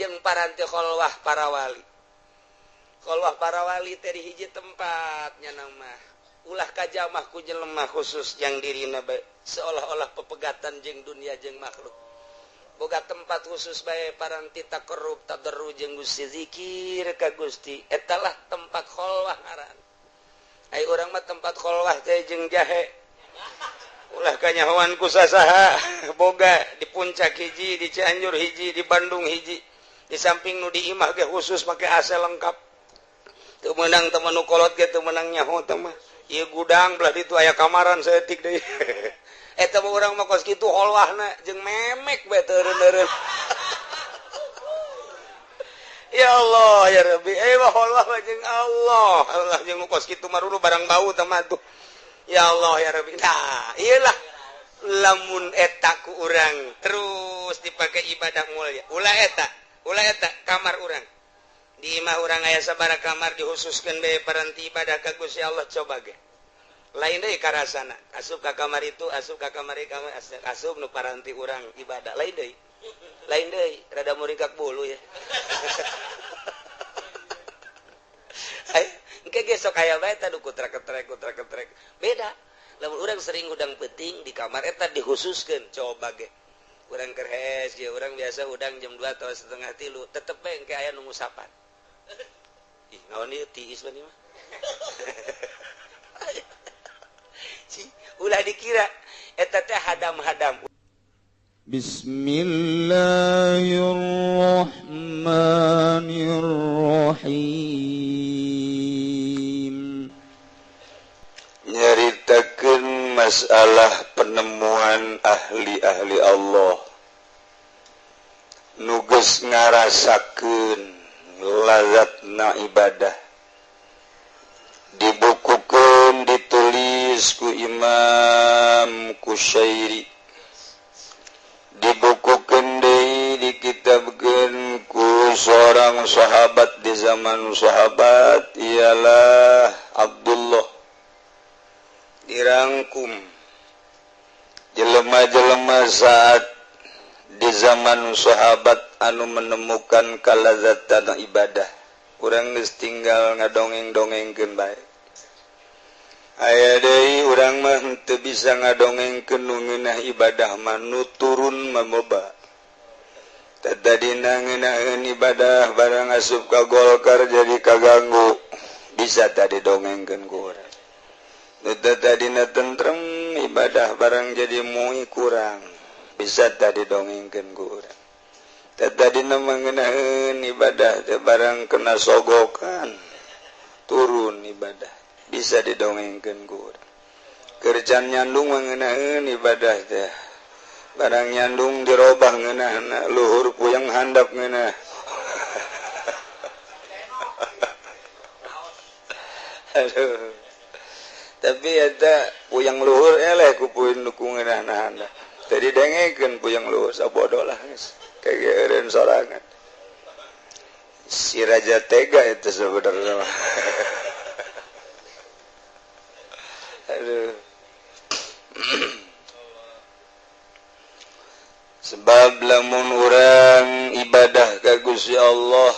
Jeung paranti kholwah para wali. Kholwah para wali teh di hiji tempatnya nama. Ulah kajamah ku jelema khusus yang dirina bae seolah-olah pepegatan jeung dunia jeung makhluk. Boga tempat khusus bae paranti takarrub tadarru jeung Gusti zikir ka Gusti. Eta lah tempat kholwah ngaran. Ai urang mah tempat kholwah teh jeung jahe. Ulah kanyahoan ku sasaha boga di Puncak hiji, di Cianjur hiji, di Bandung hiji. Di samping nu di imah ge khusus make AC lengkap. Teu meunang teu nu kolot ge teu meunang nyaho teh mah. Ieu gudang belah ditu aya kamaran saeutik deui. Eta mah urang mah kos kitu holwahna jeung memek bae teu eureun-eureun. Ya Allah ya Rabbi, mah holwah mah jeung Allah. Allah jeung kos kitu mah barang bau teh mah tuh. Ya Allah ya Rabbi. Nah, iyalah lamun eta ku urang terus dipakai ibadah mulia. Ulah eta kamar urang. Di imah urang aya sabaraha kamar dihususkeun bae paranti ibadah ka Gusti Allah coba ge. Lain deui karasana. Asup ka kamar itu, asup ka kamar ieu, asup nu paranti urang ibadah. Lain deui. Lain deui, rada muringkak bulu ya. Ay, engke ge sok aya bae tah kutra-ketrek kutra-ketrek. Beda. Lamun urang sering hudang peuting di kamar eta dikhususkeun coba ge. Urang keur hes ge urang biasa hudang jam 2 atau setengah 3 tetep bae engke aya nu ngusapan. Ih, naon ieu tiis mah mah. Ulah dikira eta teh hadam-hadam. Bismillahirrahmanirrahim. Nyaritakeun masalah penemuan ahli-ahli Allah nu geus ngarasakeun lazatna ibadah. Dibukukeun ditulis ku Imam Kusyairi, dibukukeun deui dikitabkeun ku seorang sahabat di zaman sahabat ialah Abdullah. Dirangkum jelema-jelema saat di zaman sahabat anu menemukan kalazatan ibadah. Urang geus tinggal ngadongeng-dongengkeun bae. Aya deui urang mah teu bisa ngadongengkeun nu ngeunah ibadah mah nu turun mah loba. Tadina ngeunaheun ibadah barang asup ka Golkar jadi kaganggu. Bisa tadi dongengkeun ku urang. Nu tadina tentrem ibadah barang jadi mui kurang. Bisa tadi dongengkeun ku urang. Tadina mengenaheun ibadah teh barang kena sogokan turun ibadah. Bisa didongengkeun ku urang. Kerjaan nyandung mengenaheun ibadah teh barang nyandung dirobah ngeunahna luhur puyeng handap ngeunah. Aduh. Tapi eta puyeng luhur eleh ku puyeng nu ku ngeunahna handap. Tadi dengekeun puyeng luhur sabodoh lah geus. Kayak sorangan. Si raja tega itu sebenarnya. Aduh. Sebab lamun urang ibadah ka Gusti Allah,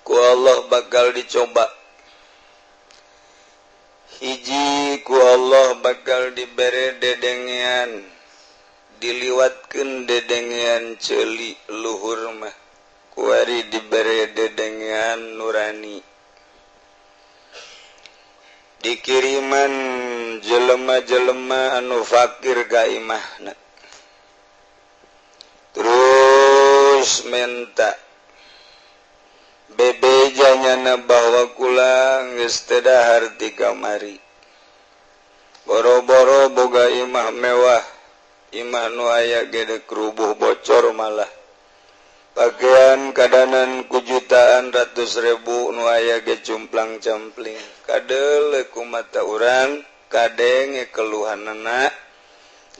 ku Allah bakal dicoba. Hiji ku Allah bakal dibere dedengean, diliwatkeun dedengean ceuli luhur mah, kuari dibere dedengean nurani. Dikiriman jelema-jelema anu fakir ka imahna. Terus menta bebejanyana bahwa kula geus teu dahar ti kamari. Boro-boro boga imah mewah, imah nu aya gede kerubuh bocor malah. Pakaian kadanan ku jutaan ratus ribu nu aya ge cumplang-campling. Kadeuleu ku mata urang, kadenge keluhanana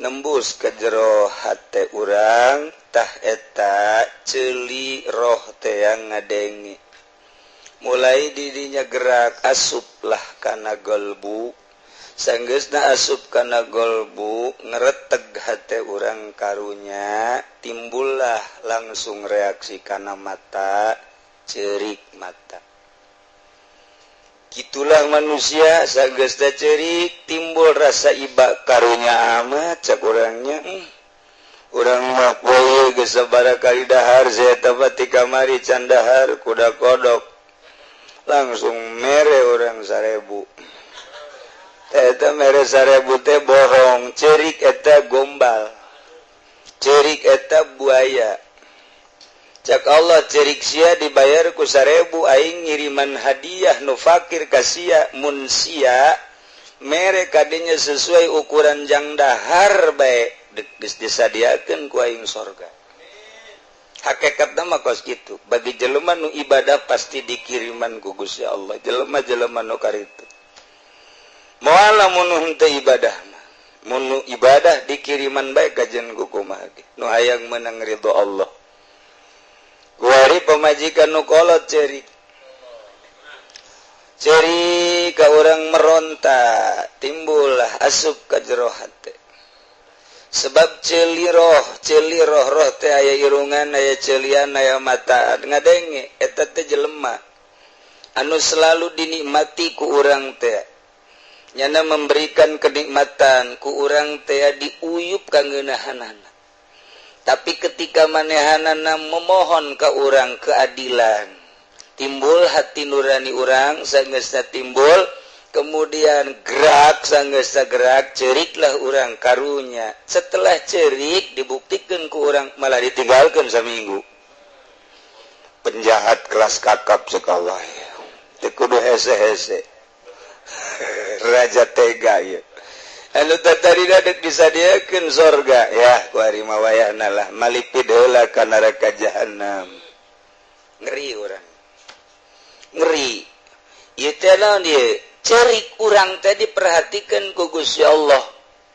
nembus ke jero hate urang, tah eta ceuli roh teh yang ngadenge. Mulai didinya gerak asuplah kana golbu. Sanggeusna asup kana golbu, ngereteg hate urang karunya, timbullah langsung reaksi kana mata, cerik mata. Gitulah manusia, sanggeusna cerik timbul rasa iba, karunya amat cak urangnya. Urang mah poe geus sabaraha kali dahar, saya ti kamari can dahar kuda kodok, langsung mere urang 1000. Eta mere 1000 teh bohong, cerik eta gombal, cerik eta buaya. Cak Allah, cerik sia dibayar ku 1000, aing ngiriman hadiah nu fakir ka sia. Mun sia mere kadinya sesuai ukuran jang dahar bae, geus disadiakeun ku aing sorga. Hakikatna mah kos kitu. Bagi jelema nu ibadah pasti dikiriman ku Gusti Allah jelema-jelema nu karitu. Moal lamun henteu ibadah mah. Mun nu ibadah dikiriman bae kajen ku kumaha ge nu hayang menang ridho Allah. Kuari pamajikan nu kolot cerik cerik ka urang, meronta, timbullah asup ka jero hate. Sebab ceuli roh, ceuli roh, roh teh aya irungan, aya ceulian, aya mata ngadenge. Eta teh jelema anu selalu dinikmati ku urang teh, nyana memberikan kenikmatan ku urang teh, diuyup kangeunahanana. Tapi ketika manehanana memohon ke urang keadilan, timbul hati nurani urang. Sanggeusna timbul, kemudian gerak. Sanggeusna gerak, ceriklah urang karunya. Setelah cerik, dibuktikan ku urang, malah ditinggalkan seminggu. Penjahat kelas kakap sekolah ya. Teu kudu hese-hese, raja tega ya. Anu tadi dek disadiakeun sorga ya, ku ari mah wayahna lah malipid heula ka neraka jahanam. Ngeri urang, ngeri. Ieu teh naon ieu? Cerik urang teh diperhatikan ku Gusti Allah,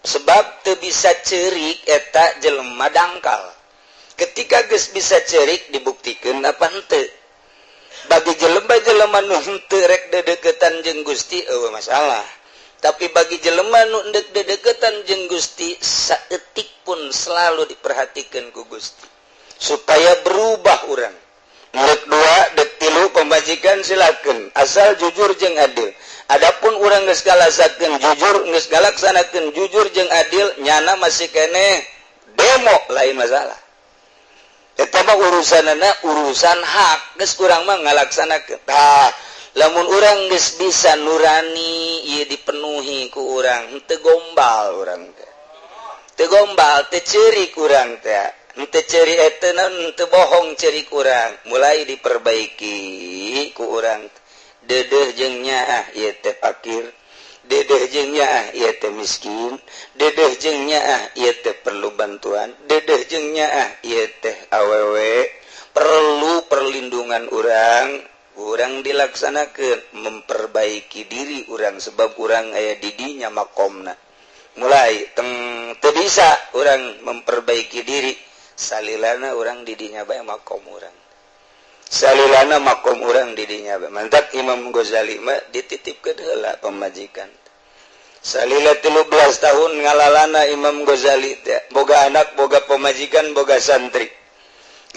sebab teu bisa cerik eta jelema dangkal. Ketika geus bisa cerik, dibuktikan apa henteu. Bagi jelema-jelema nu henteu rek dedeketan jeung Gusti, euweuh masalah. Tapi bagi jelema nu endek dedeketan jeung Gusti, saeutik pun selalu diperhatikan ku Gusti supaya berubah urang. Dek dua, dek tilu pemajikan silakan, asal jujur jeung adil. Adapun urang geus ngalasakeun jujur, geus ngalaksanakeun jujur jeung adil, nyana masih keneh demo, lain masalah. Eta mah urusanana urusan hak, geus urang mah ngalaksanakeun. Tah, lamun urang geus bisa nurani ieu dipenuhi ku urang, henteu gombal urang teh. Teu gombal, teu ceurik urang teh. Henteu ceuri eta naon, henteu bohong ceurik urang, mulai diperbaiki ku urang. Dedeh jeung nyaah ieu teh fakir, dedeh jeung nyaah ieu teh miskin, dedeh jeung nyaah ieu teh perlu bantuan, dedeh jeung nyaah ieu teh awewe perlu perlindungan urang. Urang dilaksanakeun memperbaiki diri urang, sebab urang aya di dinya makomna. Mulai teng teu bisa urang memperbaiki diri salilana urang di dinya bae makom urang, salilana makom urang di dinya bae. Mantak Imam Ghazali mah dititipkeun heula pamajikan. Salila 13 tahun ngalalana Imam Ghazali teh, boga anak, boga pamajikan, boga santri.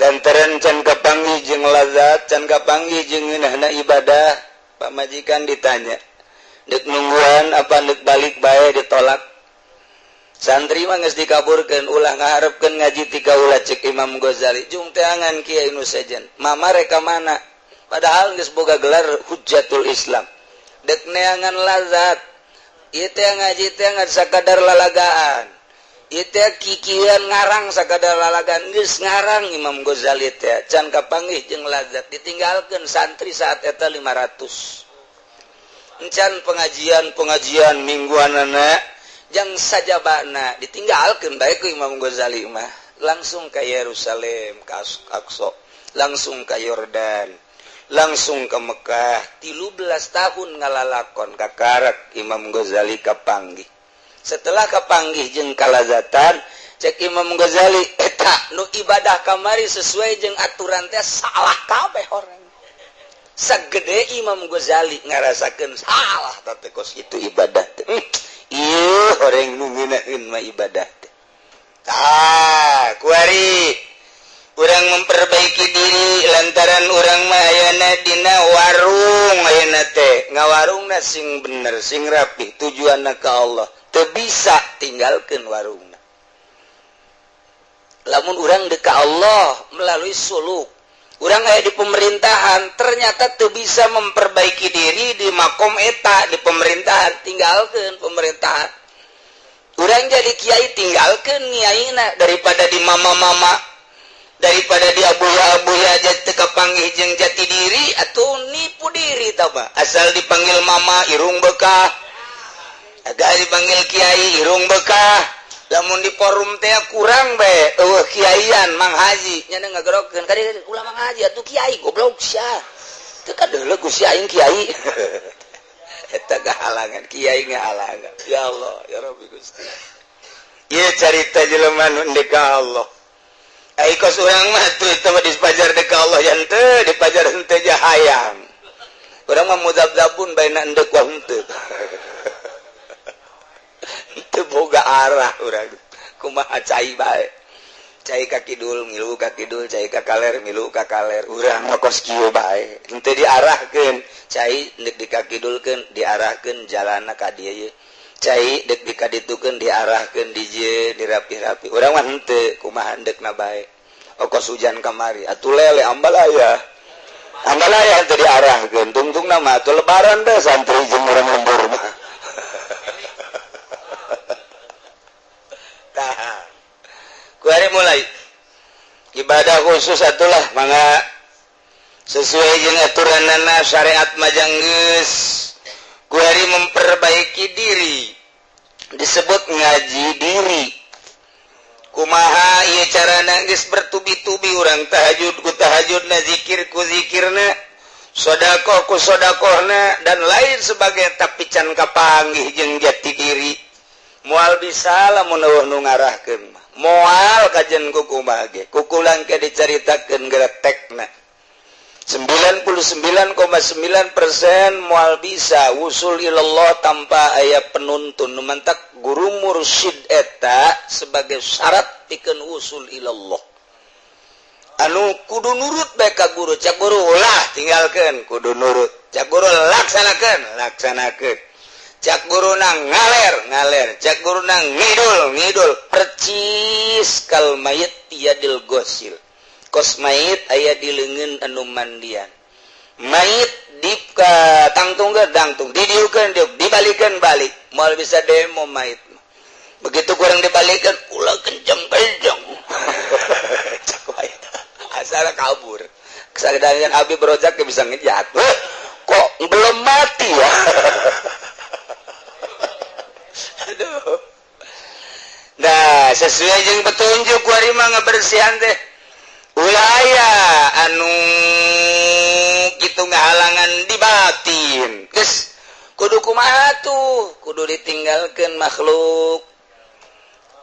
Lantaran can kapanggih jeung lazat, can kapanggih jeung ngeunahna ibadah, pamajikan ditanya, dek nungguan apa dek balik bae, ditolak. Santri mah geus dikaburkeun, ulah ngaharepkeun ngaji ti kaula, cek Imam Ghazali. Jung teangan kiai nu sejen, mama rek ka mana? Padahal geus boga gelar Hujjatul Islam. Dek neangan lazat, ieu teh ngaji teh ngan sakadar lalagaan. Ieu teh kikieuan ngarang sakadar lalagaan. Geus ngarang Imam Ghazali teh can kapanggih jeung lazat, ditinggalkeun santri saat eta 500. Encan pengajian-pengajian mingguanana jang sajabana ditinggalkeun bae ku Imam Ghazali mah, langsung ke Yerusalem, ke Aqsa, langsung ke Yordan, langsung ke Mekah. 13 tahun ngalalakon, kakarak Imam Ghazali kapanggih. Setelah kapanggih jeung kalazatan, cek Imam Ghazali, eta nu ibadah kamari sesuai jeung aturan teh salah kabeh orang. Sagede Imam Ghazali ngarasakeun salah, tapi kos itu ibadah teh. Ieu horeng nu ngeunaheun mah ibadah teh. Tah, kuari urang memperbaiki diri lantaran urang mah ayana dina warung ayeuna teh. Ngawarungna sing bener, sing rapi, tujuanna ka Allah. Teu bisa tinggalkeun warungna. Lamun urang dek ka Allah melalui suluk, urang aya di pemerintahan ternyata teu bisa memperbaiki diri di makom eta di pemerintahan, tinggalkeun pemerintahan. Urang jadi kiai, tinggalkeun ngiaina daripada di mama-mama, daripada di abuya-abuya aja teu kapanggih jeung jati diri atau nipu diri. Tah, asal dipanggil mama irung bekah, agak dipanggil kiai irung bekah. Lamun di forum teh kurang bae eueuh kiaian, Mang Haji nya ngagerokeun kadi ulah Mang Haji atuh, kiai goblok sia teu kadeuleu ku si aing kiai eta gahalangan, kiai ngahalangan. Ya Allah, ya Rabbi Gusti, ieu carita jelema nu ndek ka Allah. Ai kos urang mah tuh itu mah dipajar dek ka Allah yang teu dipajar henteu jahayang. Urang mah mudabdabun baina endek wa henteu. Teu boga arah urang. Kumaha cai bae. Cai ka kidul milu ka kidul, cai ka kaler milu ka kaler. Urang mah kos kieu bae. Henteu diarahkeun. Cai ndek di ka kidulkeun, diarahkeun jalanna ka dieu ye. Cai dek di kaditukeun, diarahkeun di dieu, dirapi-rapi. Urang mah henteu, kumaha endekna bae. Okos hujan kamari atuh lele ambalaya. Ambalaya henteu diarahkeun. Tungtungna mah atuh lebaran deh santri jeung urang lembur mah. Tah. Kuari mulai ibadah khusus atulah mangga sesuai jeung aturanana syariat majang geus. Kuari memperbaiki diri disebut ngaji diri. Kumaha ieu carana? Geus bertubi-tubi urang tahajud ku tahajudna, zikir ku zikirna, sodakoh ku sodakohna, dan lain sebagainya, tapi can kapanggih jeung jati diri. Moal bisa lamun eueuh nu ngarahkeun mah. Moal kajen ku kumaha ge kukulang ke dicaritakeun geretekna 99,9% moal bisa wusul ilallah tanpa aya penuntun. Nu mantak guru mursyid eta sebagai syarat pikeun wusul ilallah, anu kudu nurut bae ka guru. Cak guru ulah, tinggalkeun, kudu nurut. Cak guru laksanakeun, laksanakeun. Cak guru nang ngaler, ngaler. Cak guru nang ngidul, ngidul. Percis kal mayit yadil gosil, kos mayit aya di leungeun anu mandian. Mayit di ka tangtung ke tangtung, didiukeun diuk, dibalikeun balik, moal bisa demo mayit. Begitu kurang dibalikan, ulah kenceng kenceng, cak mayit asal kabur. Kesadaran abi berojak bisa ngejat, kok belum mati ya? Aduh. Nah, sesuai jeung petunjuk kuari mah ngabersihan teh ulah aya anu kitu ngahalangan di batin. Geus kudu kumaha tuh? Kudu ditinggalkeun makhluk,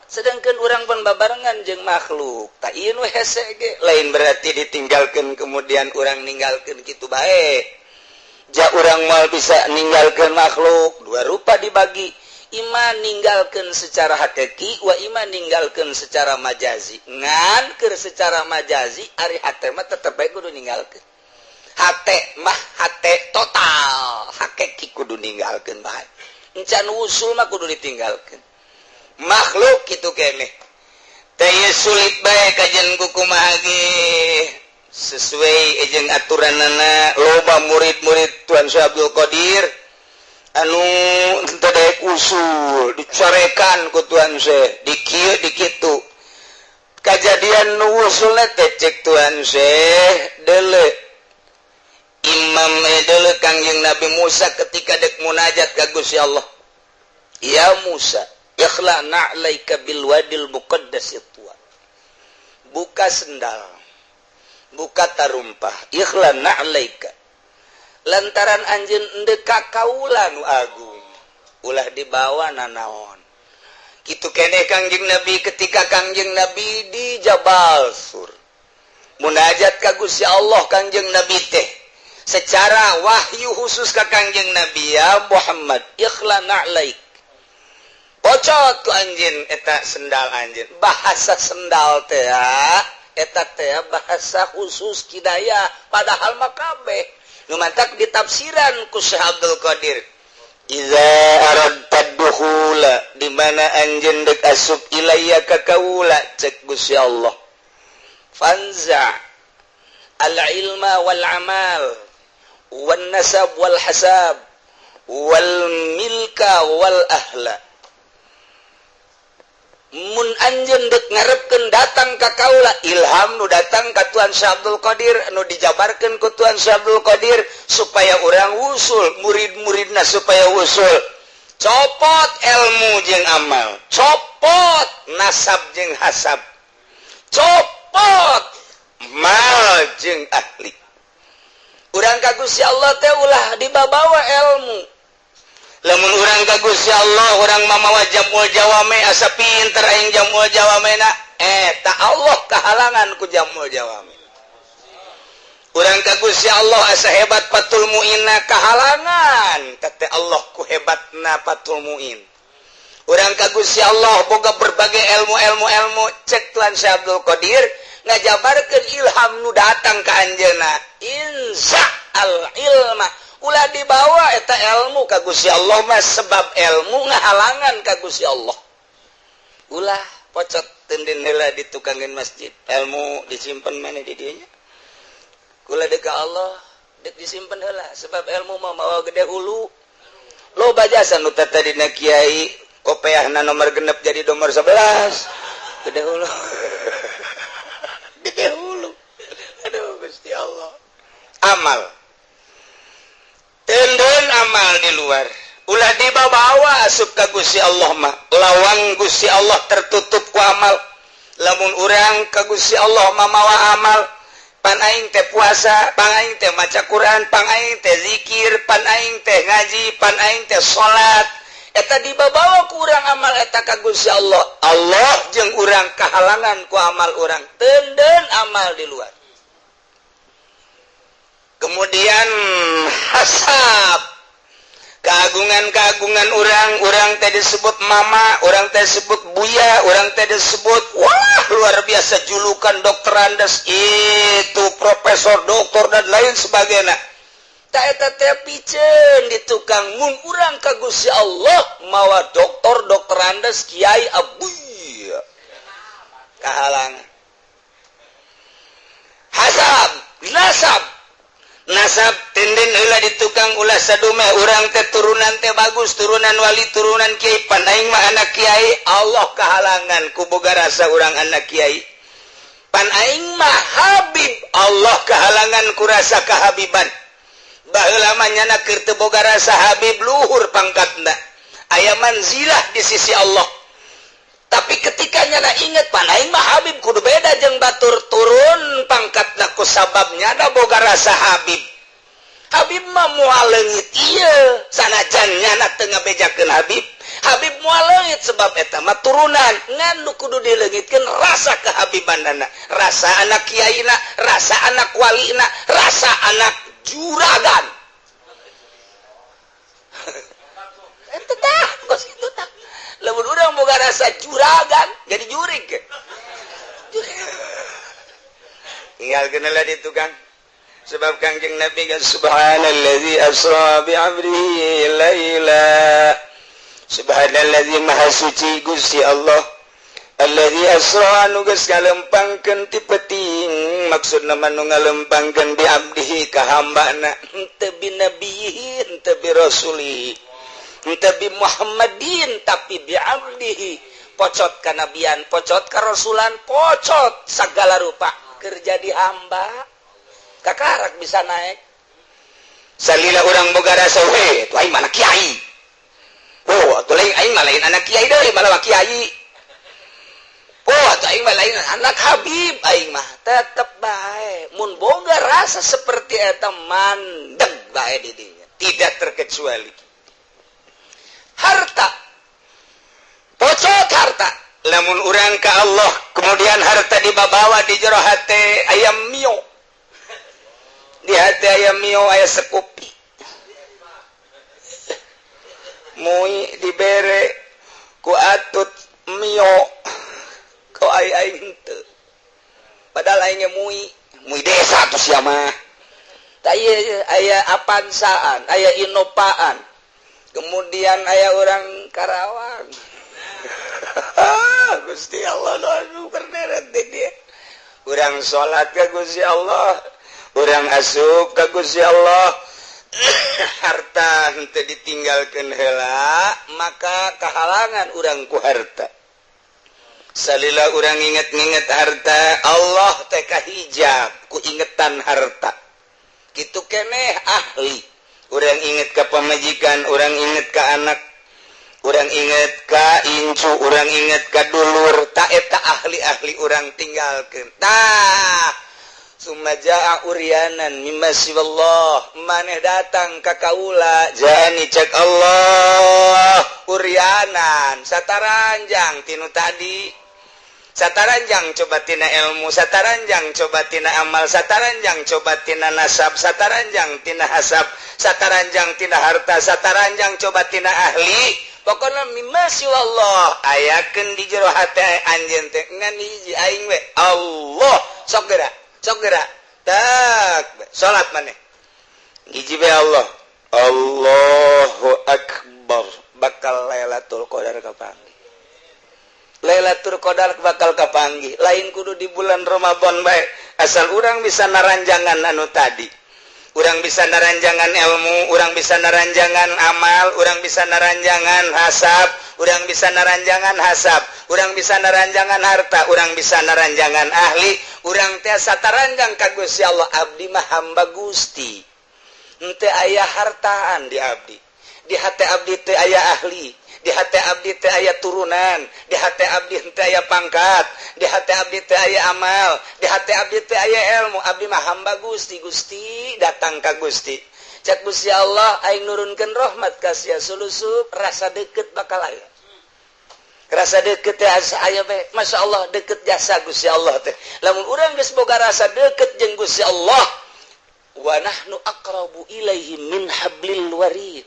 sedangkan urang pun babarengan jeung makhluk. Tak ieu nu hese ge lain berarti ditinggalkeun kemudian urang ninggalkeun kitu bae. Ja urang moal bisa ninggalkeun makhluk. Dua rupa dibagi, iman ninggalkeun secara hakiki wa iman ninggalkeun secara majazi. Ngan keur secara majazi ari hate mah tetep bae kudu ninggalkeun. Hate mah hate total hakiki kudu ninggalkeun bae. Encan wusul mah kudu ditinggalkeun makhluk kitu keneh teh. Sulit bae kajian kumaha ge sesuai jeung aturanana. Loba murid-murid Tuan Syekh Abdul Qadir anu teu daek usul dicarekan ku Tuan Syekh, di kieu di kitu. Kajadian nu usulna teh cek Tuan Syekh, deuleu Imam, deuleu Kangjeng Nabi Musa ketika dek munajat ka Gusti Allah. Ya Musa, ikhla na'laika bil wadil muqaddas tuwa. Buka sendal, buka tarumpah, ikhla na'laika, lantaran anjeun endek ka kaula nu agung, ulah dibawa nanaon. Kitu keneh Kangjeng Nabi ketika Kangjeng Nabi di Jabal Sur munajat ka Gusti Allah. Kangjeng Nabi teh secara wahyu khusus ka Kangjeng Nabi, ya Muhammad, ikhla na'laik. Pocot ku anjeun eta sendal anjeun. Bahasa sendal teh eta teh bahasa khusus kidayah, padahal mah kabeh nu mantak ditafsiran ku Syekh Abdul Qadir. Iza aradta dukhula, di mana anjeun dek asup, ilayya ka kaula, cek Gusti Allah, fanza al ilma wal amal wan nasab wal hasab wal milka wal ahla. Mun anjeun dek ngarepkeun datang ka kaula, ilham nu datang ka Tuan Syekh Abdul Qadir, nu dijabarkeun ku Tuan Syekh Abdul Qadir supaya urang wusul, murid-muridna supaya wusul, copot ilmu jeung amal, copot nasab jeung hasab, copot mal jeung ahli. Urang ka Gusti Allah teh ulah dibabawa ilmu. Lamun urang ka Gusti Allah, urang mamawa jamul jawame, asa pinter aing jamul jawamena, eh tak Allah kahalangan ku jamul jawame. Urang ka Gusti Allah asa hebat Fathul Muinna, kahalangan kata Allah ku hebatna Fathul Muin. Urang ka Gusti Allah boga berbagai ilmu-ilmu ilmu, cek Tuan Syekh Abdul Qadir ngajabarkeun ilham nu datang ka anjeunna, inza al ilma, ulah dibawa eta ilmu ka Gusti Allah mah, sebab ilmu ngahalangan ka Gusti Allah. Ulah, pocot tendin heula di tukangin masjid. Ilmu disimpan mana di dinya? Kula dek ka Allah dek disimpan heula, sebab ilmu mah mawa gede hulu. Loba jasa nu tadina kiai kopeahna nomor 6 jadi nomor 11. Gede hulu, gede hulu. Aduh Gusti Allah. Amal tenden, amal di luar ulah dibawa asup ka Gusti Allah mah. Lawang Gusti Allah tertutup ku amal. Lamun urang ka Gusti Allah mamawa amal, pan aing teh puasa, pan aing teh maca Quran, pan aing teh zikir, pan aing teh ngaji, pan aing teh salat, eta dibawa ku urang amal eta ka Gusti Allah, Allah jeung urang kahalangan ku amal urang. Tenden amal di luar. Kemudian hasab, keagungan-keagungan urang, urang teh disebut mama, urang teh disebut buya, urang teh disebut wah luar biasa, julukan doktorandes itu, profesor, doktor, dan lain sebagainya. Tak eta teh piceun di tukang. Mun urang ka Gusti Allah mawa doktor, doktorandes, kiai, abu, kahalangan. Hasab, nasab, nasab tenden heula di tukang. Ulah sadume urang teh turunan teh bagus, turunan wali, turunan kiai, pan aing mah anak kiai, Allah kahalangan ku boga rasa urang anak kiai. Pan aing mah habib, Allah kahalangan ku rasa kehabiban. Baheula mah nyana keur teu boga rasa habib, luhur pangkatna, aya manzilah di sisi Allah. Tapi ketika nyana inget, pan aing mah habib, kudu beda jeung batur, turun pangkatna ku sabab nyana boga rasa habib. Habib mah moal leungit ieu, sanajan nyana teu ngabejakeun habib. Habib moal leungit sebab eta mah turunan. Ngan nu kudu dileungitkeun rasa kehabibanana, rasa anak kiaina, rasa anak walina, rasa anak juragan. Eta tah kos kitu tah. Lamun urang boga rasa juragan, jadi jurig ke. Tinggal kenalah di tukang, sebab Kangjeng Nabi kan subhanallazi asra bi 'abdihi laila, subhanallazi, maha suci Gusti Allah, allazi asra, anu geus ngalempangkeun ti peuting, maksudna mah nu ngalempangkeun, bi 'abdihi, ka hambana, henteu bi nabiyihi, henteu bi rasulihi, henteu bi Muhammadin, tapi bi 'abdihi. Pocot kanabian, pocot karasulan, pocot segala rupa kerja di hamba, kakarak bisa naik. Salila urang boga rasa, we tuh aing mana kiai, oh atuh lain, aing mah lain anak kiai deui, malah kiai, oh atuh aing mah lain anak habib, aing mah tetep bae. Mun boga rasa seperti eta, mandeg bae di dinya, tidak terkecuali harta. Pocot harta. Lamun urang ke Allah kemudian harta dibawa, di jero hate aya Mio, di hati aya Mio, aya Scoopy, mui dibere. Ku atut mio kau ai aing henteu. Padahal aing ge mui, mui desa atuh sia mah. Tah ieu aya Avanzaan, aya Innovaan. Kemudian aya orang Karawang. Gusti Allah nu berderet di dia. Urang salat ka Gusti Allah, urang asup ka Gusti Allah. Harta henteu ditinggalkeun heula, maka kahalangan urang ku harta. Salila urang inget-inget harta, Allah teh kahijab ku ingetan harta. Kitu keneh ahli. Urang inget ka pamajikan, urang inget ka anak, urang inget ka incu, urang inget ka dulur, ta eta ahli-ahli urang tinggalkeun. Tah, summa jaa uryanan mimma siwallah, maneh datang ka kaula, jani cek Allah, uryanan sataranjang tinu tadi. Sataranjang coba tina ilmu, sataranjang coba tina amal, sataranjang coba tina nasab, sataranjang tina hasab, sataranjang tina harta, sataranjang coba tina ahli. Pokokna mimma siwallah ayakeun di jero hate anjeun teh ngan hiji aing we Allah. Sok geura, sok geura. Tak salat maneh. Hiji we Allah. Allahu akbar. Bakal Lailatul Qadar kapanggih. Lailatul Qadar bakal kapanggih. Lain kudu di bulan Ramadan bae. Asal urang bisa naranjangan anu tadi. Urang bisa naranjangan ilmu, urang bisa naranjangan amal, urang bisa naranjangan hasab, urang bisa naranjangan hasab, urang bisa naranjangan harta, urang bisa naranjangan ahli, urang teh sataranjang ka Gusti Allah. Abdi mah hamba Gusti. Henteu aya hartaan di abdi. Di hate abdi teh aya ahli, di hate abdi teh aya turunan, di hate abdi teh aya pangkat, di hate abdi teh aya amal, di hate abdi teh aya ilmu. Abdi mah hamba Gusti. Gusti datang ka Gusti. Cek Gusti Allah aing nurunkeun rahmat ka sia sulusup, rasa deket bakal aya. Rasa deket teh aya bae. Masya Allah deket jasa Gusti Allah teh. Lamun urang geus boga rasa deket jeung Gusti Allah, wa nahnu aqrabu ilaihi min hablil warid.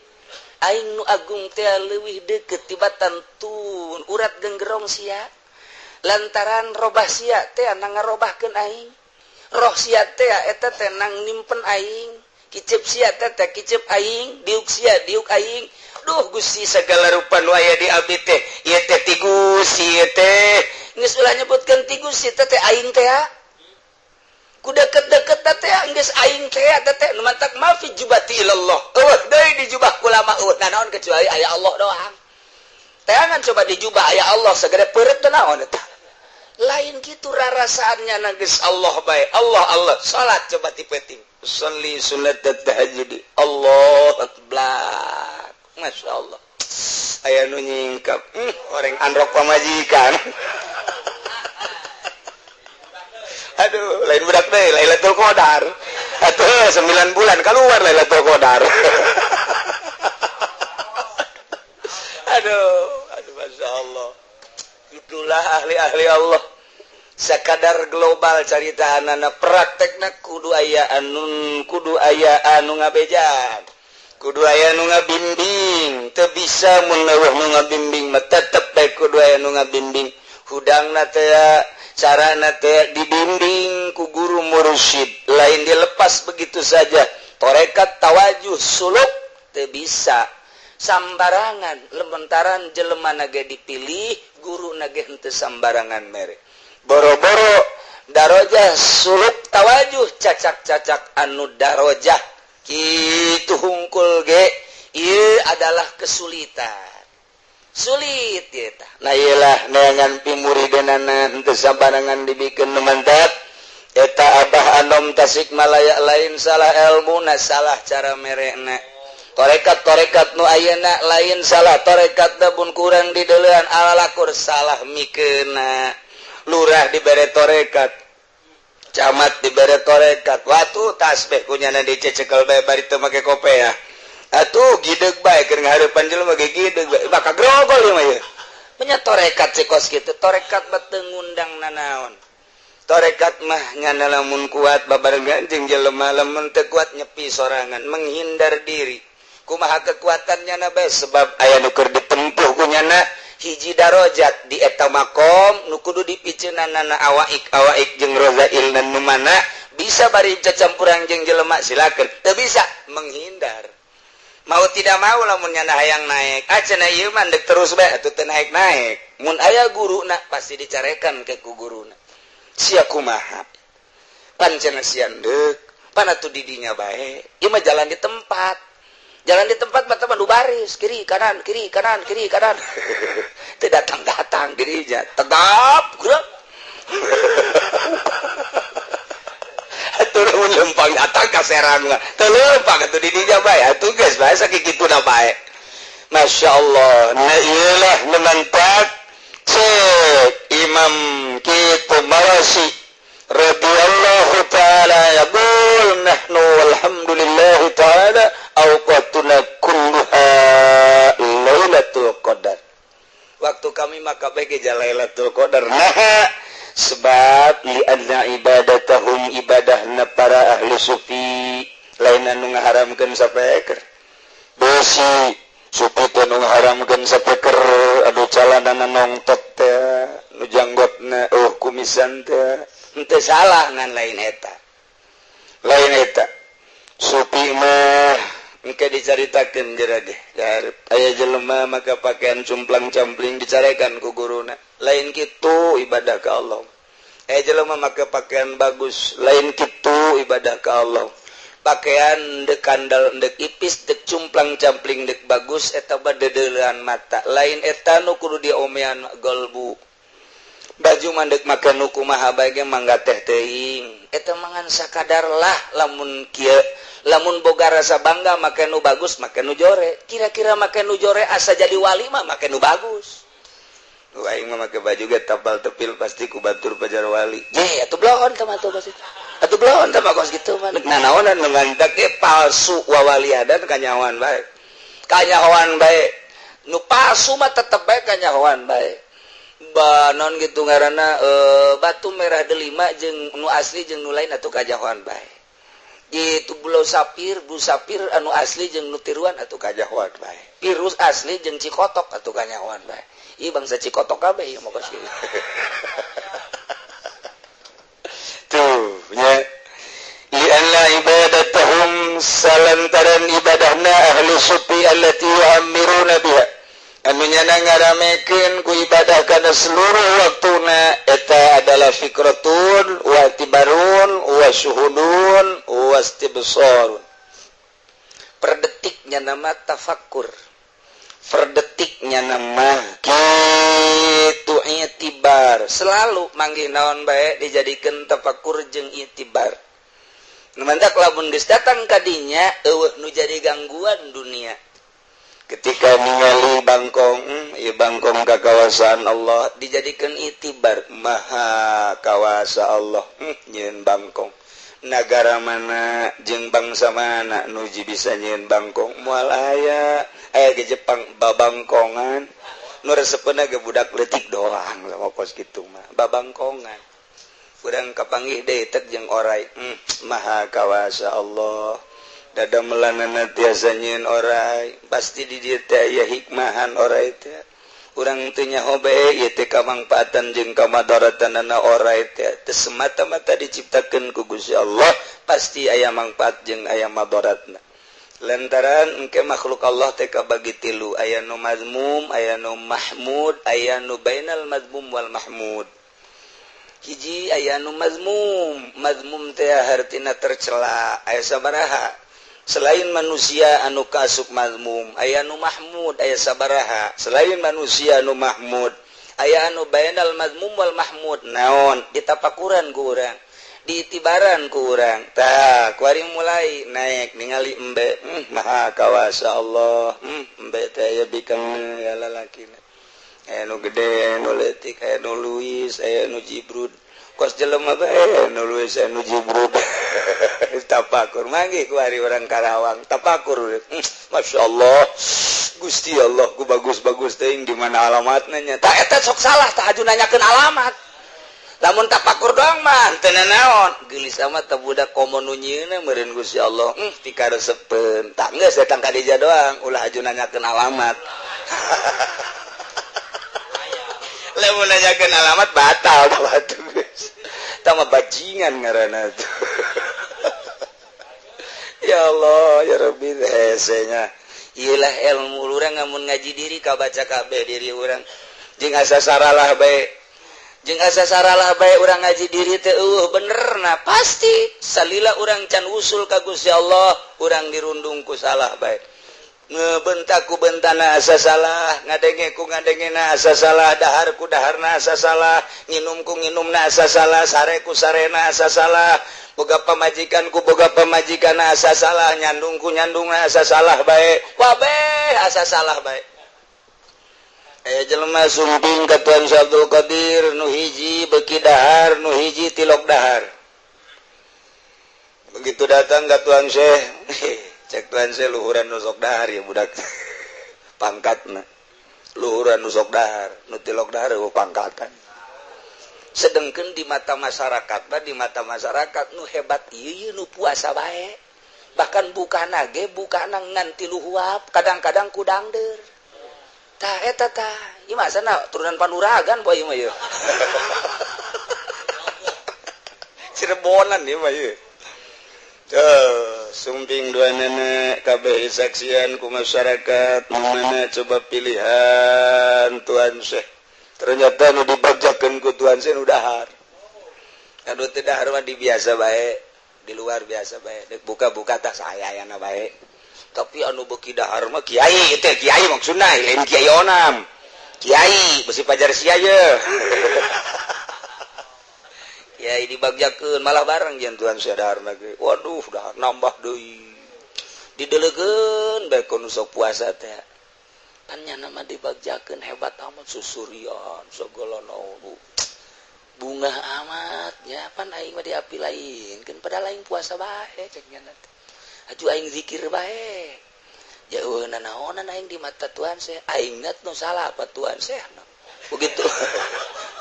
Aing nu agung teh leuwih deukeut tibatan tun urat genggerong sia, lantaran robah sia teh nang ngarobahkeun aing, roh sia teh eta teh nang nimpen aing, kicep sia teh teh kicep aing, diuk sia diuk aing. Duh Gusti sagala rupa nu aya di abdi teh ieu teh ti Gusti ieu teh. Geus ulah nyebutkeun ti Gusti teh teh aing teh. Ku deket-deket teh geus aing teh teh nu mantak ma fi jubati ilallah. Eueuh deui di jubah kulama eueuh nanaon kecuali aya Allah doang. Teangan coba di jubah aya Allah segede peureut teh naon eta. Lain kitu rarasaannya na geus Allah bae. Allah Allah salat coba ti peuting. Sholli sunat tahajud. Allah akbar. Masyaallah. Aya nu nyingkap. Orang androk pamajikan. Aduh, lain budak deh, Lailatul Qadar. Atuh 9 bulan keluar Lailatul Qadar. Aduh, aduh Masya Allah. Itulah ahli-ahli Allah. Sakadar global carita anana praktekna kudu aya anu kudu aya anu ngabejan. Kudu aya nu ngabimbing, teu bisa mun leuweuh nu ngabimbing mah tetep bae kudu aya nu ngabimbing. Hudangna teh carana teh dibimbing ku guru mursyid, lain dilepas begitu saja. Torekat tawajuh suluk teu bisa sambarangan, lementaran jelema nage dipilih, guru nage henteu sambarangan mere. Boro-boro darojah suluk tawajuh cacak-cacak anu darojah kitu hungkul ge ieu adalah kesulitan. Sulit ya tah. Nah iyalah neangan pimuridanana henteu sabarangan dibikeun nu mantap. Eta Abah Anom Tasikmalaya lain salah ilmuna, salah cara merekna. Torekat-torekat nu ayeuna lain salah torekat pun kurang dideulean alalakur salah mikeuna. Lurah dibere torekat, camat dibere torekat, watu tasbih kunyana dicecekel bae bari teu make kopea. Atuh gideg bae keur ngahareupan jelema ge gideg bae maka grogol ieu mah ieu. Nya torekat si kos kitu, torekat mah teu ngundang nanaon. Torekat mah nyana lamun kuat babarengan jeung jelema, lamun teu kuat nyepi sorangan, menghindar diri. Kumaha kekuatan nyana bae sebab aya nu keur ditempuh ku nyana Hiji darajat di eta makom nu kudu dipiceunanana awaik awaik jeung rozail dan nu mana bisa bari cacampuran jeung jelema, silakan. Teu bisa, menghindar. Mau tidak mau, lamun nyana hayang naik, ah, cenah ieu mah dek terus bae atuh teu naik-naik. Mun aya guruna, pasti dicarekan ke ku guruna, "Sia kumaha pan?" Cenah, "Sia deuk pan atuh didinya bae." Ieu mah jalan di tempat, jalan di tempat mah teman baris kiri kanan, kiri kanan, kiri kanan, teu datang-datang dirinya tegap gerak. Atuh lamun lempang datang ka Serang mah teu lempang atuh didinya bae, atuh geus bae sakituna bae. Masya Allah. Nah, iyalah memantap cek Imam kitu Mawasi radhiyallahu ta'ala, yaqul nahnu walhamdulillahi ta'ala awqatuna kulluha Lailatul Qadar. Waktu kami maka bege Lailatul Qadar. Nah, sebab li anna ibadatahum, ibadahna para ahli sufi, lain anu ngaharamkeun sapeker besi. Sufi teh nu ngaharamkeun sapeker, aduh, calanana nongtot teh, nu janggotna oh kumisan teh, henteu salah, ngan lain eta, lain eta. Sufi mah engke dicaritakeun geura ge. Aya jelema maka pakaian cumplang-campling, dicarekan ku guruna, "Lain kitu ibadah ka Allah." Aya jelema make pakaian bagus, "Lain kitu ibadah ka Allah." Pakaian dek kandal, dek ipis, dek cumplang-campling, dek bagus, eta badedeulean mata. Lain eta nu kudu diomean, golbu. Baju mandek make nu kumaha bae ge, mangga teh teuing, eta mangan sakadar lah. Lamun kieu, lamun boga rasa bangga make nu bagus, make nu jore. Kira-kira make nu jore asa jadi wali mah make nu bagus. Nu aing mah make baju ge tapal tepil, pasti ku batur pajar wali. Je atuh bloon teh mah, atuh kos itu. Atuh bloon teh mah kos kitu mah. Nanaonan ngantak ge palsu wawaliadan, kanyahoan bae. Kanyahoan bae. Nu palsu mah tetep bae kanyahoan bae. Ba non gitu ngaranna, batu merah delima jeung nu asli jeung nu lain atuh kanyahoan bae. Itu blue sapir, blue sapir anu asli jeung nu tiruan atuh kanyahoan bae. Pirus asli jeung cikotok atuh kanyahoan bae. Ih, bangsa cikotok kabeh ieu mah kos kieu. Tuh nya, lianna ibadatahum, salantaran ibadahna ahli sufi, allati yu'ammiruna biha, anu nyana ngaramekeun ku ibadah kana seluruh waktuna, eta adalah fikratun wa tibarun wa syuhudun wa istibsarun. Per detiknya nama tafakkur, per detiknya nama kitu itibar. Selalu manggih naon bae dijadikan tafakur jeung itibar. Mantak lamun geus datang kadinya, eueuh nu jadi gangguan dunia. Ketika ningali bangkong, ieu bangkong kakawasaan Allah, dijadikan itibar, maha kawasa Allah nyieun bangkong. Negara mana jeung bangsa mana nuji bisa nyieun bangkong? Moal aya. Aya ge Jepang babangkongan, nu resepna ge budak leutik doang sama kos kitu mah babangkongan. Urang kapanggih deui tek jeung orai, maha kawasa Allah, dada melanana tiasa nyieun orai. Pasti di dieu teh aya hikmahan orai teh. Urang teu nyaho bae ieu teh kamangfaatan jeung kamadaratanana orai teh. Teu semata-mata diciptakeun ku Gusti Allah, pasti aya mangfaat jeung aya madaratna. Lantaran engke makhluk Allah teh kabagi tilu: aya nu mazmum, aya nu mahmud, aya nu bainal mazmum wal mahmud. Hiji, aya nu mazmum. Mazmum teh hartina tercela. Aya sabaraha selain manusia anu kasuk mazmum? Aya nu mahmud, aya sabaraha selain manusia anu mahmud? Aya anu bainal mazmum wal mahmud. Naon ditapakuran ku urang, diitibaran ku urang? Tah, kuari mulai naik ningali embe, maha kawasa Allah, embe teh aya bikang ya lalakina, aya nu gede, aya nu leutik, aya nu luwis, aya nu jibrud. Kos jelema bae nu luwis, aya nu jibrud. Tapakur manggih kuari orang Karawang tapakur, Masya Allah, Gusti Allah, ku bagus-bagus teuing, di mana alamatna nya? Tak, eta sok salah, tak aju nanyakeun alamat. Lamun tapakur doang mah teu naon, geulis amat teh budak, komo nu nyieunna meureun Gusti Allah, pikaresepeun. Tak geus datang ka dieu doang, ulah aju nanyakeun alamat. Lamun nanyakeun alamat batal tah batu geus. Tah mah bajingan ngaranna tuh. Ya Allah, ya Rabbi, hese nya. Iyalah ilmu urang ngamun ngaji diri kabaca kabeh diri urang. Jeung asa saralah bae. Jeung asa saralah bae urang ngaji diri teh eueuh bener nah pasti salila urang can usul ka Gusti Allah, urang dirundung ku salah bae. Ngebentak ku bentana asa salah, ngadenge ku ngadengena asa salah, dahar ku daharna asa salah, nginum ku nginumna asa salah, sare ku sarena asa salah, boga pamajikan ku boga pamajikan asa salah, nyandung ku nyandungna asa salah bae, kabeh asa salah bae. Aya jelema sumping ka Tuan Syekh Abdul Qadir, nu hiji beuki dahar, nu hiji tilok dahar. Begitu datang ka Tuan Syekh, cek Tuan Syekh, luhuran nu sok dahar ya budak pangkatna. Luhuran nu sok dahar, nu tilok dahar eueuh pangkatan. Sedengkeun di mata masyarakat mah, di mata masyarakat nu hebat ieu ieu nu puasa bae. Bahkan bukana ge bukana ngan tilu huap, kadang-kadang ku dangdeur. Tah eta tah, ieu mah sana turunan panuragan poe ieu mah ieu. Cirebonan ieu mah ieu. Tuh, sumping dua nenek kabeh saksian ku masyarakat, mana coba pilihan Tuan Syekh. Ternyata nu dibagjakeun ku Tuan Syekh nu dahar. Anu teu dahar mah di biasa bae, di luar biasa bae. Dek buka-buka tah saya ayana bae. Tapi anu beuki dahar mah kiai teh, kiai maksudna lain kiai onam. Kiai besi pajar sia ye. Kiai dibagjakeun malah bareng jeung Tuan Syekh daharna ge. Waduh, dahar nambah deui. Didelegeun bae ku nu sok puasa teh. Pan nyana mah dibagjakeun hebat amat susurian segala naon. Bunga amat ya pan aing mah diapi lain keun padahal aing puasa bae cek nyana teh. Aju aing zikir bae. Jauh nanaonan aing di mata Tuhan Syekh, aing net nu salah apa Tuhan Syekh. Begitu.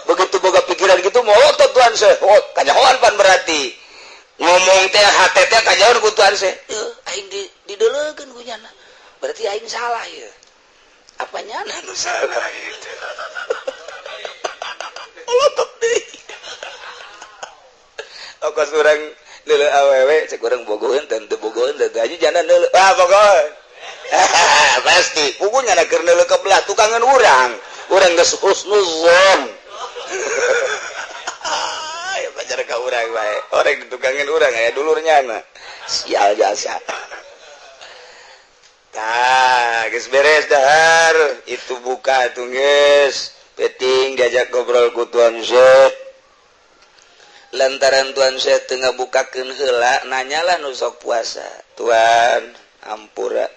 Begitu boga pikiran gitu melotot Tuhan Syekh. Oh, kanyahoan pan berarti. Ngomong teh hate teh kanyahoan ku Tuhan Syekh. Aing di didelegeun ku nyana. Berarti aing salah ya. Apa nyana nu salah itu? Melotot deui. Okos urang neuleuh awewe cek urang bogoheun teh teu bogoheun teh aju jana neuleuh. Ah bogoheun. Pasti puguh nyana keur neuleuh ke belah tukangan urang. Urang geus husnuzon. Ya pacar ka urang bae. Orang ditukangin urang aya dulurnya na. Sial jasa. Tah, geus beres dahar. Itu buka tuh geus. Peting diajak ngobrol ku Tuan Syekh. Lantaran Tuan Syekh teu ngabukakeun heula, nanyalah nu sok puasa. Tuan, ampura.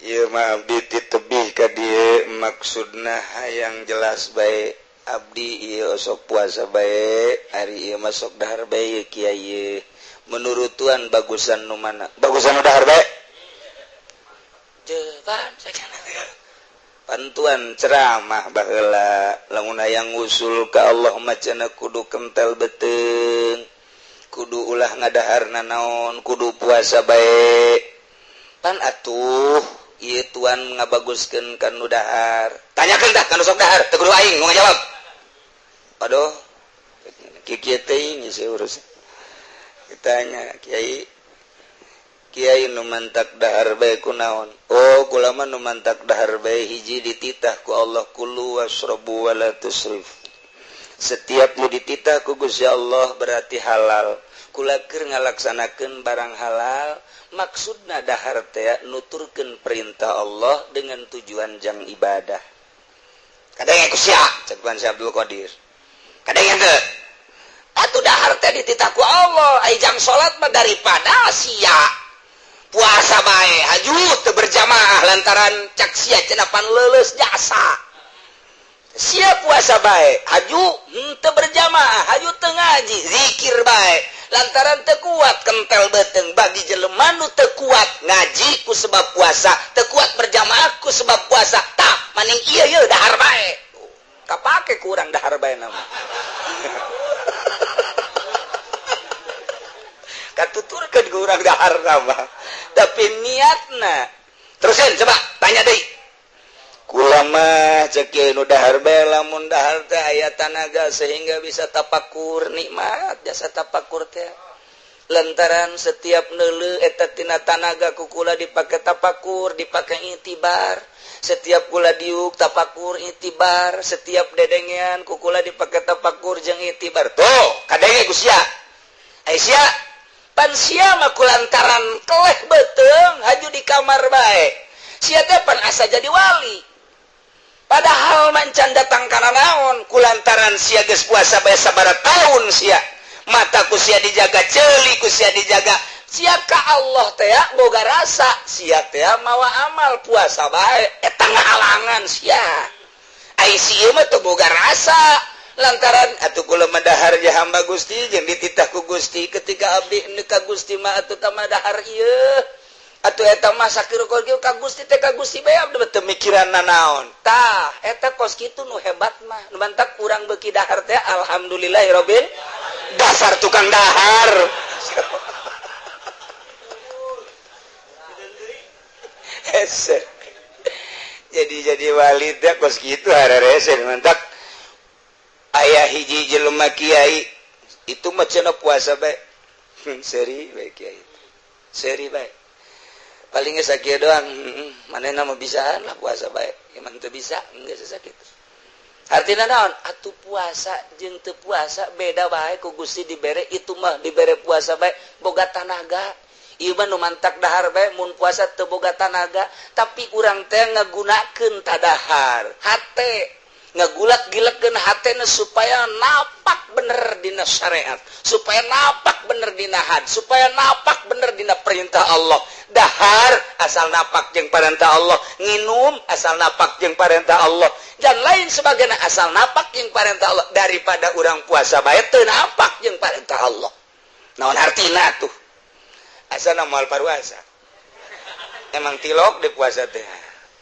Ieu mah abdi titebih ka dieu maksudna hayang jelas bae. Abdi ieu sok puasa bae, ari ieu mah sok dahar bae kiai. Menurut Tuan bagusan nu mana? Bagusan nu dahar bae. Jeban pantuan ceramah baheula lamun hayang ngusul ka Allah mah cenah kudu kentel beuteung, kudu ulah ngadahar nanaon, kudu puasa bae. Pan atuh ieu Tuan ngabaguskeun ka nu dahar. Tanyakeun dah ka nu sok dahar, teu kudu aing nu ngajawab. Aduh, kieu teuing sih urus. Ditanya kiai, kiai nu mantak dahar bae kunaon? Oh, kula mah nu mantak dahar bae hiji dititah ku Allah, kulu wasrabu wala tusrif. Setiap nu dititah ku Gusti Allah berarti halal. Kula keur ngalaksanakeun barang halal, maksudna dahar teh nuturkeun perintah Allah dengan tujuan jang ibadah. Kadang ku sia, cek Tuan Syekh Abdul Qadir. Kadang teu. Atuh dahar teh dititah ku Allah, ai jang salat mah daripada sia puasa bae haju teu berjamaah lantaran cak sia cenah pan leuleus jasa. Sia puasa bae haju teu berjamaah, haju teu ngaji, zikir bae lantaran teu kuat kentel beuteung. Bagi jelema nu teu kuat ngaji ku sebab puasa, teu kuat berjamaah ku sebab puasa, tah maning ieu ieu dahar bae. Kapake kurang dahar bae nama. Katuturkeun ku urang dahar nama. Tapi niatna. Terusin coba tanya deui. Kulama cek kiai nu dahar bae, lamun dahar teh aya tanaga sehingga bisa tapakur, nikmat jasa tapakur teh. Lantaran setiap neuleuh eta tina tanaga ku kula dipake tapakur, dipake itibar. Setiap kula diuk tapakur itibar, setiap dedengean ku kula dipake tapakur jeung itibar. Tuh, kadenge ku sia. Ai sia, pan sia mah kulantaran keleh beuteung haju di kamar bae. Sia teh pan asa jadi wali. Padahal mancan datang kana naon, kulantaran sia geus puasa bae sabaraha tahun sia. Mata ku sia dijaga, ceuli ku sia dijaga. Sia ka Allah teh boga rasa, sia teh mawa amal puasa bae eta ngahalangan sia. Ai si ieu mah teu boga rasa. Lantaran atuh kula mah dahar ja hamba Gusti jeung dititah ku Gusti ketika abdi nu ka Gusti mah atuh tama dahar ieu. Atuh eta mah sakir ka Gusti teh ka Gusti bae abdi teu mikiran nanaon. Tah eta kos kitu nu hebat mah. Nu mantak kurang beuki dahar teh alhamdulillahirabbil dasar tukang dahar. Hese. Jadi wali teh kos kitu hararese mantak aya hiji jelema kiai itu mah cenah puasa bae. Seri bae kiai. Seri bae. Paling geus sakieu doang, manehna mah bisaan lah puasa bae. Emang teu bisa, geus sakitu. Artina naon? Atuh puasa jeung teu puasa beda bae ku Gusti dibere itu mah dibere puasa bae boga tanaga. Ieu mah nu mantak dahar bae mun puasa teu boga tanaga, tapi urang teh ngagunakeun tadahar. Hate ngagulak-gilekeun hatena supaya napak bener dina syariat, supaya napak bener dina had, supaya napak bener dina perintah Allah. Dahar asal napak jeung perintah Allah, nginum asal napak jeung perintah Allah, dan lain sebagainya asal napak jeung perintah Allah. Daripada urang puasa bae teu napak jeung perintah Allah. Naon artina tuh? Asana moal paruasa. Emang tilok di puasa teh.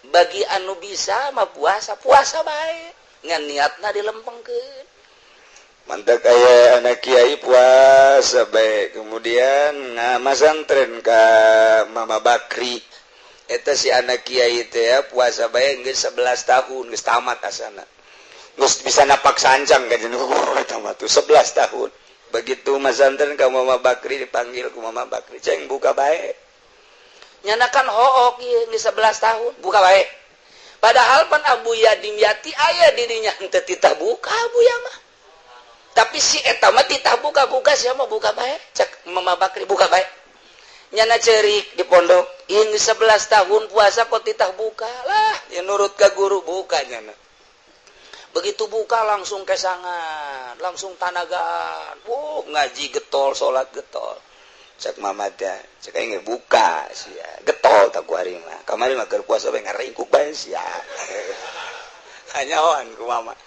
Bagi anu bisa mah puasa, puasa bae. Ngan niatna dilempengkeun. Mantak aya anak kiai puasa bae, kemudian ngamasantren ka Mama Bakri. Eta si anak kiai teh puasa bae geus 11 tahun, geus tamat asana. Geus bisa napak sancang ka jeung eta mah tuh 11 tahun. Begitu masantren ka Mama Bakri dipanggil ku Mama Bakri, "Ceng buka bae." Nyana kan hook ieu geus 11 tahun, buka bae. Padahal pan Abu Yadimyati aya dirinya henteu titah buka Abu ya mah. Tapi si eta mah titah buka-buka sia mah buka bae. Cek Mama Bakri buka bae. Nyana cerik di pondok, ini 11 tahun puasa kok titah buka lah, ya nurut ke guru buka nyana. Begitu buka langsung kesangan, langsung tanagaan. Wuh, ngaji getol, salat getol. Cek mama teh, cek aing buka sia. Getol tak ku ari mah. Kamari mah keur puasa bae ngaringkuk bae sia. Hanyaoan ku mama.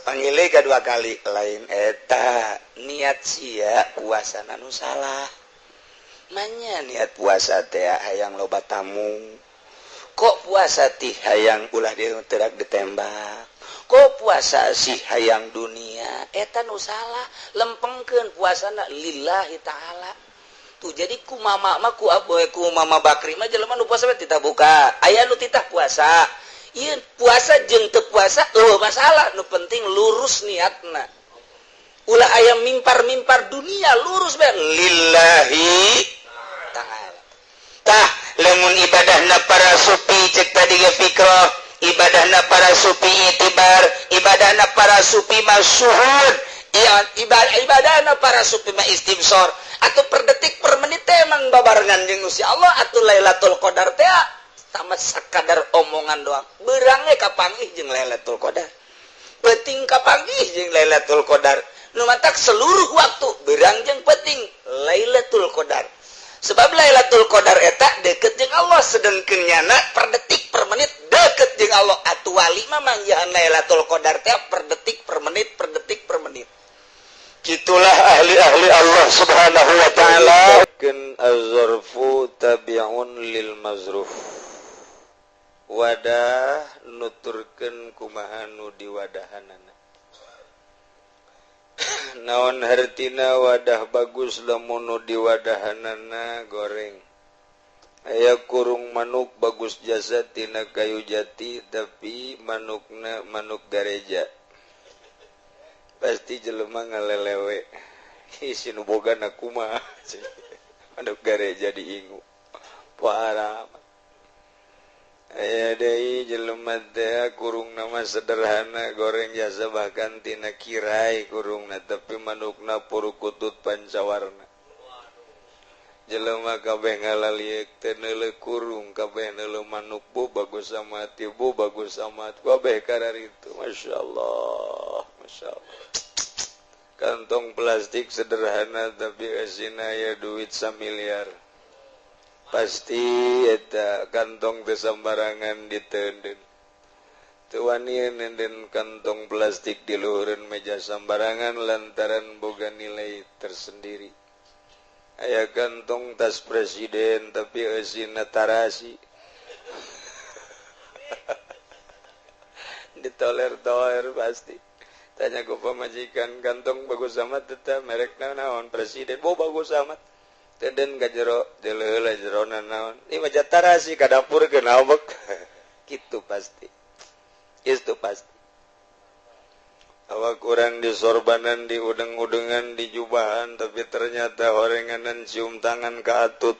Panggil ke dua kali lain eta niat sia puasa nu salah. Manya niat puasa teh hayang loba tamu. Kok puasa tih hayang ulah diterak ditembak. Kok puasa sih hayang dunia eta nu salah. Lempengkeun puasana lillahi ta'ala. Tuh jadi ku mama mah ku aboy ku mama Bakri mah jelema nu puasa titah buka. Aya nu titah puasa. Ieu puasa jeung teu puasa eueuh masalah, nu penting lurus niatna. Ulah aya mimpar-mimpar dunia, lurus bae lillahi ta'ala. Tah lamun ibadahna para sufi cek tadi ge fikroh, ibadahna para sufi itibar, ibadahna para sufi mah syuhud, ibadahna para sufi mah istibsor. Atau per detik per menit teh emang babarengan jeung Gusti Allah. Atuh Lailatul Qadar teh sama sakadar omongan doang, beurangnya kapanggih jeung Lailatul Qadar, peuting kapanggih jeung Lailatul Qadar. Nu matak seluruh waktu beurang jeung peuting Lailatul Qadar. Sebab Lailatul Qadar eta deket jeung Allah, sedengkeun nyana per detik per menit deket jeung Allah. Atuh wali mah manggihan Lailatul Qadar teh per detik per menit per detik per menit. Gitulah ahli-ahli Allah Subhanahu wa taala. Ken az-zarfu tabi'un lil mazruf. Wadah nuturkeun kumaha nu diwadahanana. Naon hartina wadah bagus lamun nu diwadahanana goreng. Aya kurung manuk bagus jasa tina kayu jati tapi manukna manuk gareja. Pasti jelema ngalelewe. Isi nu bogana kumaha. Manuk gareja diingu. Parah. Aya deui jelema teh kurungna mah sederhana goreng jasa bahkan tina kirai kurungna tapi manukna purukutut pancawarna. Jelema kabeh ngalalieuk teh neuleuh kurung kabeh neuleuh manuk bu bagus amat bu bagus amat kabeh kararitu masyaallah masyaallah. Kantong plastik sederhana tapi eusina aya duit samiliar. Pasti eta kantong teh sambarangan diteundeun. Teu wani nenden kantong plastik di luhureun meja sambarangan lantaran boga nilai tersendiri. Aya kantong tas presiden tapi eusina tarasi. Ditoler-toler pasti. Tanya ku pamajikan kantong bagus amat teteh merekna naon presiden. Bo bagus amat. Teden ka jero deuleuh jerona naon. Ieu mah tarasi ka dapur geun awek. Kitu pasti. Itu pasti. Awak kurang disorbanan, diudeng-udengan, dijubahan, tapi ternyata horenganan cium tangan ke atut.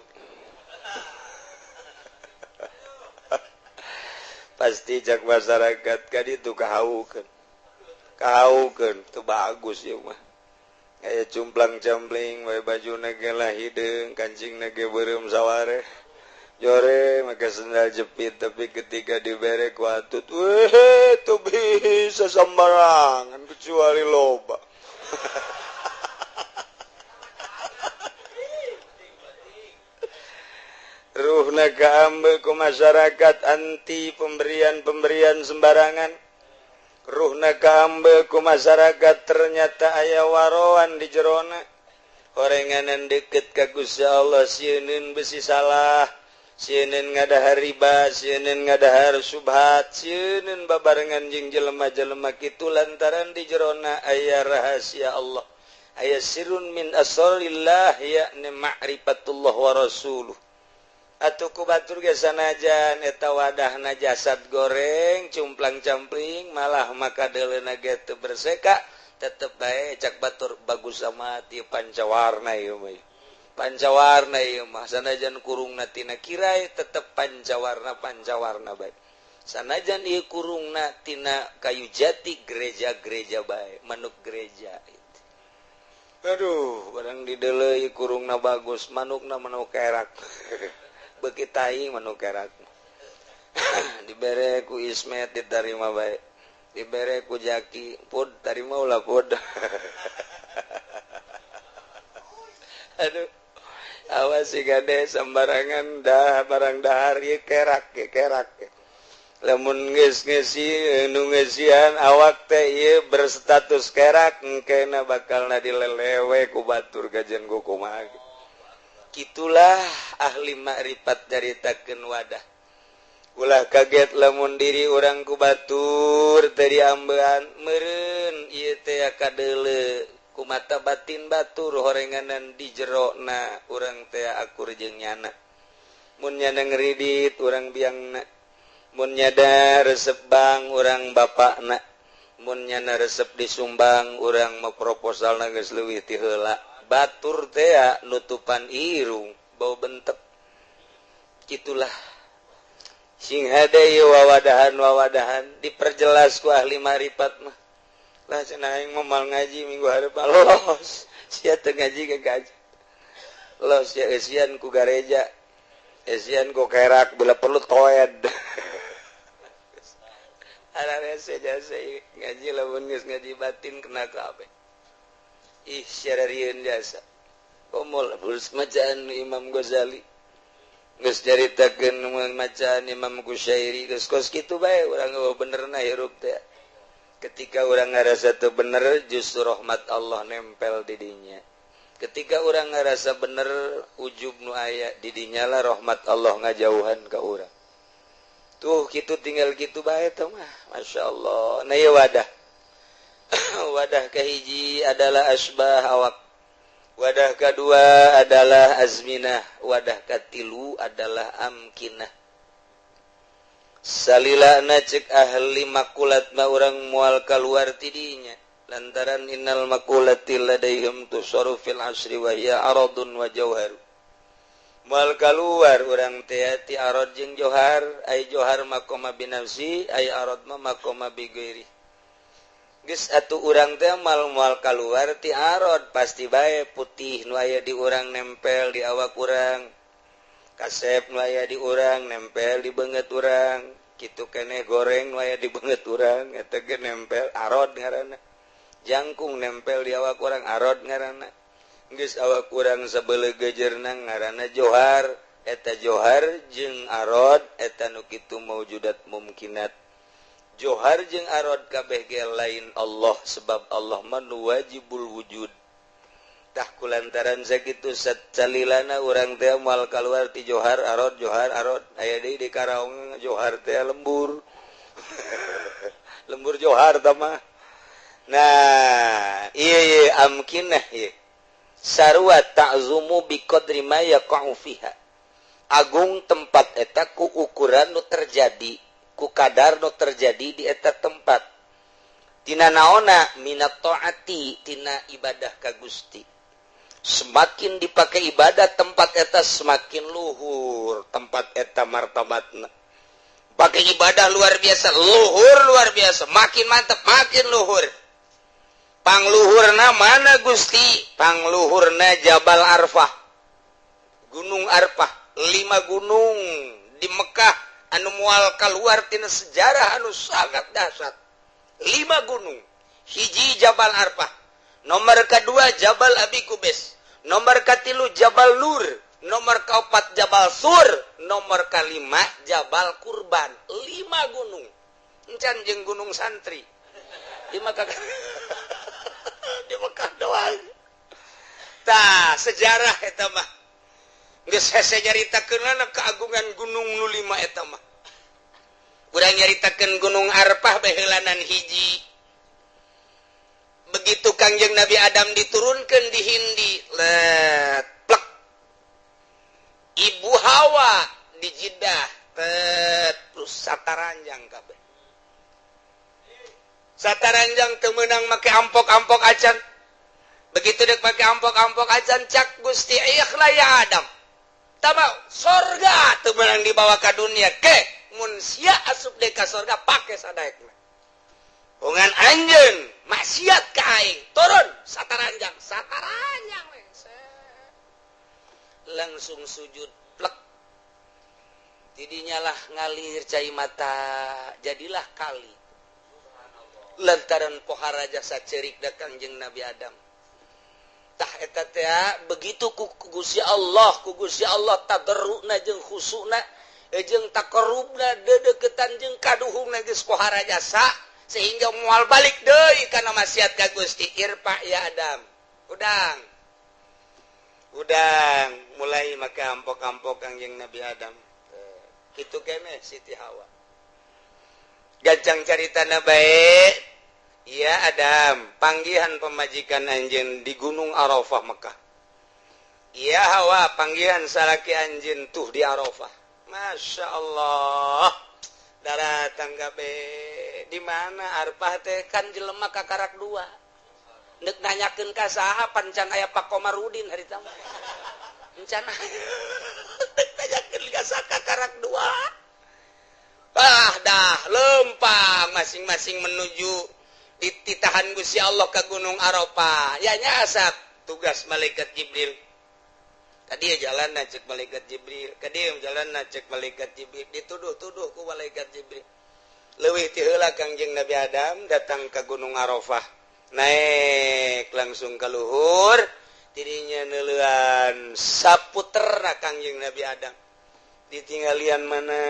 Pasti cak masyarakat kan itu kahaukeun. Kahaukeun, teu bagus ieu mah. Aya cumplang-campling, wae bajuna ge lah hideung, kancingna ge beureum sawareh. Jore make sendal jepit tapi ketika dibere ku atut, weh teu bisa sembarangan kecuali loba. Ruhna kaambe ku masyarakat anti pemberian-pemberian sembarangan. Ruhna kaambe ku masyarakat ternyata aya waroan di jerona. Horenganan deket ka Gusti Allah sieuneun besi salah. Sieun ngadahar riba, sieun ngadahar subhat, sieun babarengan jeung jelema-jelema kitu lantaran di jerona aya rahasia Allah. Aya sirun min asrillah yakni ma'rifatullah wa rasuluh. Atuh ku batur ge sanajan eta wadahna jasad goreng cumplang-campling malah maka deuleuna ge teu berseka tetep bae cak batur bagus amat ieu pancawarna ieu mah. Pancawarna ieu mah sanajan kurungna tina kirai tetep pancawarna pancawarna bae. Sanajan ieu kurungna tina kayu jati gereja-gereja bae, manuk gereja. Aduh, barang dideuleuh ieu kurungna bagus, manukna manuk kerak. Beuki tai manuk kerak. Dibere ku Ismet ditarima bae. Dibere ku Jaki, pud tarima ulah pud. Aduh. Awas si gade sembarangan dah barang dahar ieu kerak ye kerak. Lamun geus ngeusi nu ngeusian awak teh ieu berstatus kerak engkena bakalna dilelewe ku batur gajen ku kumaha. Kitulah ahli makrifat nyaritakeun wadah. Ulah kaget lamun diri urang ku batur teh diambean meureun ieu teh kadeuleu ku mata batin batur horenganan di jerona urang teh akur jeung nyana. Mun nyana ngeridit urang biangna, mun nyada resep bang urang bapakna, mun nyana resep disumbang urang mah proposalna geus leuwih ti heula. Batur teh nutupan irung bau bentek. Kitulah sing hade ieu wawadahan-wawadahan diperjelas ku ahli makrifat mah. Lah cenah aing mah moal ngaji minggu hareup los sia teu ngaji ke gaji los sia eusian ku gareja eusian ku kerak bila perlu toed. Ararese jasa ngaji lamun geus ngaji batin kena kabeh. Ih syararieun jasa komol geus macaan Imam Ghazali geus caritakeun macaan Imam Kusyairi geus kos kitu bae urang benerna hirup teh. Ketika orang ngerasa teu bener justru rahmat Allah nempel di dinya. Ketika orang ngerasa bener ujub nu aya di dinya lah rahmat Allah ngajauhan ka urang. Tuh kitu tinggal kitu bae teh mah. Masyaallah. Nah ieu wadah. Wadah kahiji adalah asbah awak. Wadah kedua adalah azminah, wadah katilu adalah amkinah. Salilana cek ahli makulat mah urang moal kaluar tidinya lantaran innal makulati ladaihim tusaru fil asri wa hiya aradun wa jauhar. Moal kaluar urang teh ti arad jeung johar, ai johar maqama binafsi, ai arad mah maqama bi ghairi. Geus atuh urang teh moal kaluar ti arad, pasti bae putih nu aya di urang nempel di awak urang, kasep nu aya di urang nempel di beungeut urang, kitu keneh goreng nu aya di beungeut urang eta ge nempel arad ngaranna. Jangkung nempel di awak urang arad ngaranna. Geus awak urang sabeuleuh gejerna ngaranna johar, eta johar jeung arad eta nu kitu maujudat mumkinat. Johar jeung arad kabeh ge lain Allah sebab Allah mah nu wajibul wujud. Tah kulantaran sakitu sacalilana urang teh moal kaluar ti johar arad johar arad, aya deui di Karaung johar teh lembur. Lembur johar tah mah. Nah, ieu ieu amkinah ieu. Sarua ta'zumu biqadri ma yaqa'u fiha. Agung tempat eta ku ukuran nu terjadi, ku kadar nu terjadi di eta tempat. Tina naona minat taati, tina ibadah ka Gusti. Semakin dipakai ibadah tempat eta semakin luhur tempat eta martabatna. Pakai ibadah luar biasa, luhur luar biasa, makin mantap makin luhur. Pangluhurna mana Gusti? Pangluhurna Jabal Arfah. Gunung Arfah, 5 gunung di Mekah anu moal kaluar tina sejarah anu sangat dahsyat. 5 gunung. Hiji Jabal Arfah, nomor kedua Jabal Abi Kubes, nomor katilu Jabal Nur, nomor keempat Jabal Sur, nomor kelima Jabal Kurban. 5 gunung. Encan jeung gunung santri. 5 kakak di Mekah doang. Tah sejarah eta mah. Geus hese nyaritakeunana keagungan gunung nu 5 eta mah. Urang nyaritakeun Gunung Arfah baheulanan hiji. Begitu Kangjeng Nabi Adam diturunkan di Hindi, let plek. Ibu Hawa di Jeddah, terus sataranjang kabeh. Sataranjang teu meunang make ampok-ampok acan. Begitu dek make ampok-ampok acan cak Gusti ikhla ya Adam. Tama sorga teu meunang dibawa ka dunia ke mun sia asup deui ka sorga pake sadaekna. Ungan anjeun maksiat ka aing turun sataranjang, sataranjang we. Langsung sujud plek. Tidinya lah ngalir cai mata, jadilah kali. Lantaran pohara jasa cerik da Kangjeng Nabi Adam. Tah eta teh begitu ku Gusti Allah, ku Gusti Allah tadarruna jeung khusuna jeung taqarrubna dedeketan jeung kaduhungna geus pohara jasa sehingga moal balik deui kana maksiat ka Gusti. Irfa ya Adam. Udang. Udang mulai make ampok-ampok Kangjeng Nabi Adam. Kitu keneh Siti Hawa. Gancang caritana bae. Iya Adam, panggihan pemajikan anjeun di Gunung Arafah Mekah. Iya Hawa, panggihan salaki anjeun tuh di Arafah. Masya Allah. Daratang gabe di mana Arafah teh kan jelema kakarak dua. Nek nanyakeun ka saha pancan aya Pak Komarudin harita mah. Encan. Nek nanyakeun ka saha kakarak dua. Ah dah lempang masing-masing menuju dititahan Gusti Allah ke Gunung Arafah. Ya nyasap tugas malaikat Jibril. Kadieu jalan cek malaikat Jibril, kadieu jalan cek malaikat Jibril, dituduh-tuduh ku malaikat Jibril. Leuwih ti heula Kangjeng Nabi Adam datang ke Gunung Arafah. Naik langsung ke luhur, dirinya neuleuan saputerna Kangjeng Nabi Adam. Ditinggalian mana?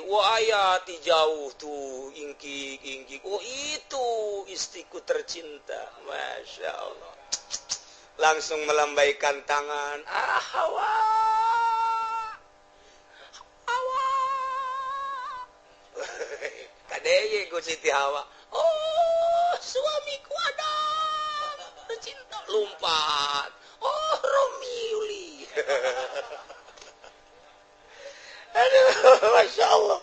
Wah aya ti jauh tuh ingkik ingkik. Oh itu istriku tercinta. Masya Allah. Langsung melambaikan tangan. Ah Hawa, Hawa. Kadeye ku Siti Hawa. Oh suamiku Adam tercinta. Lompat. Oh Aduh, Masya Allah.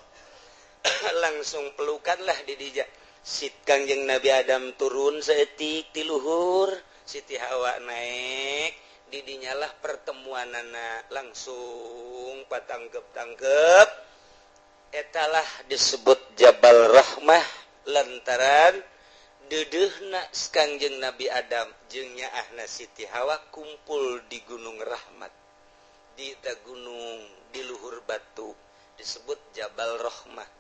Langsung pelukanlah didija. Sit Kangjeng Nabi Adam turun saeutik ti luhur, Siti Hawa naik, didinyalah pertemuanana langsung patangkep-tangkep. Etalah disebut Jabal Rahmah lantaran deudeuhna Kangjeng Nabi Adam jeung nyaahna Siti Hawa kumpul di Gunung Rahmat. Di ta gunung di luhur batu disebut Jabal Rahmah.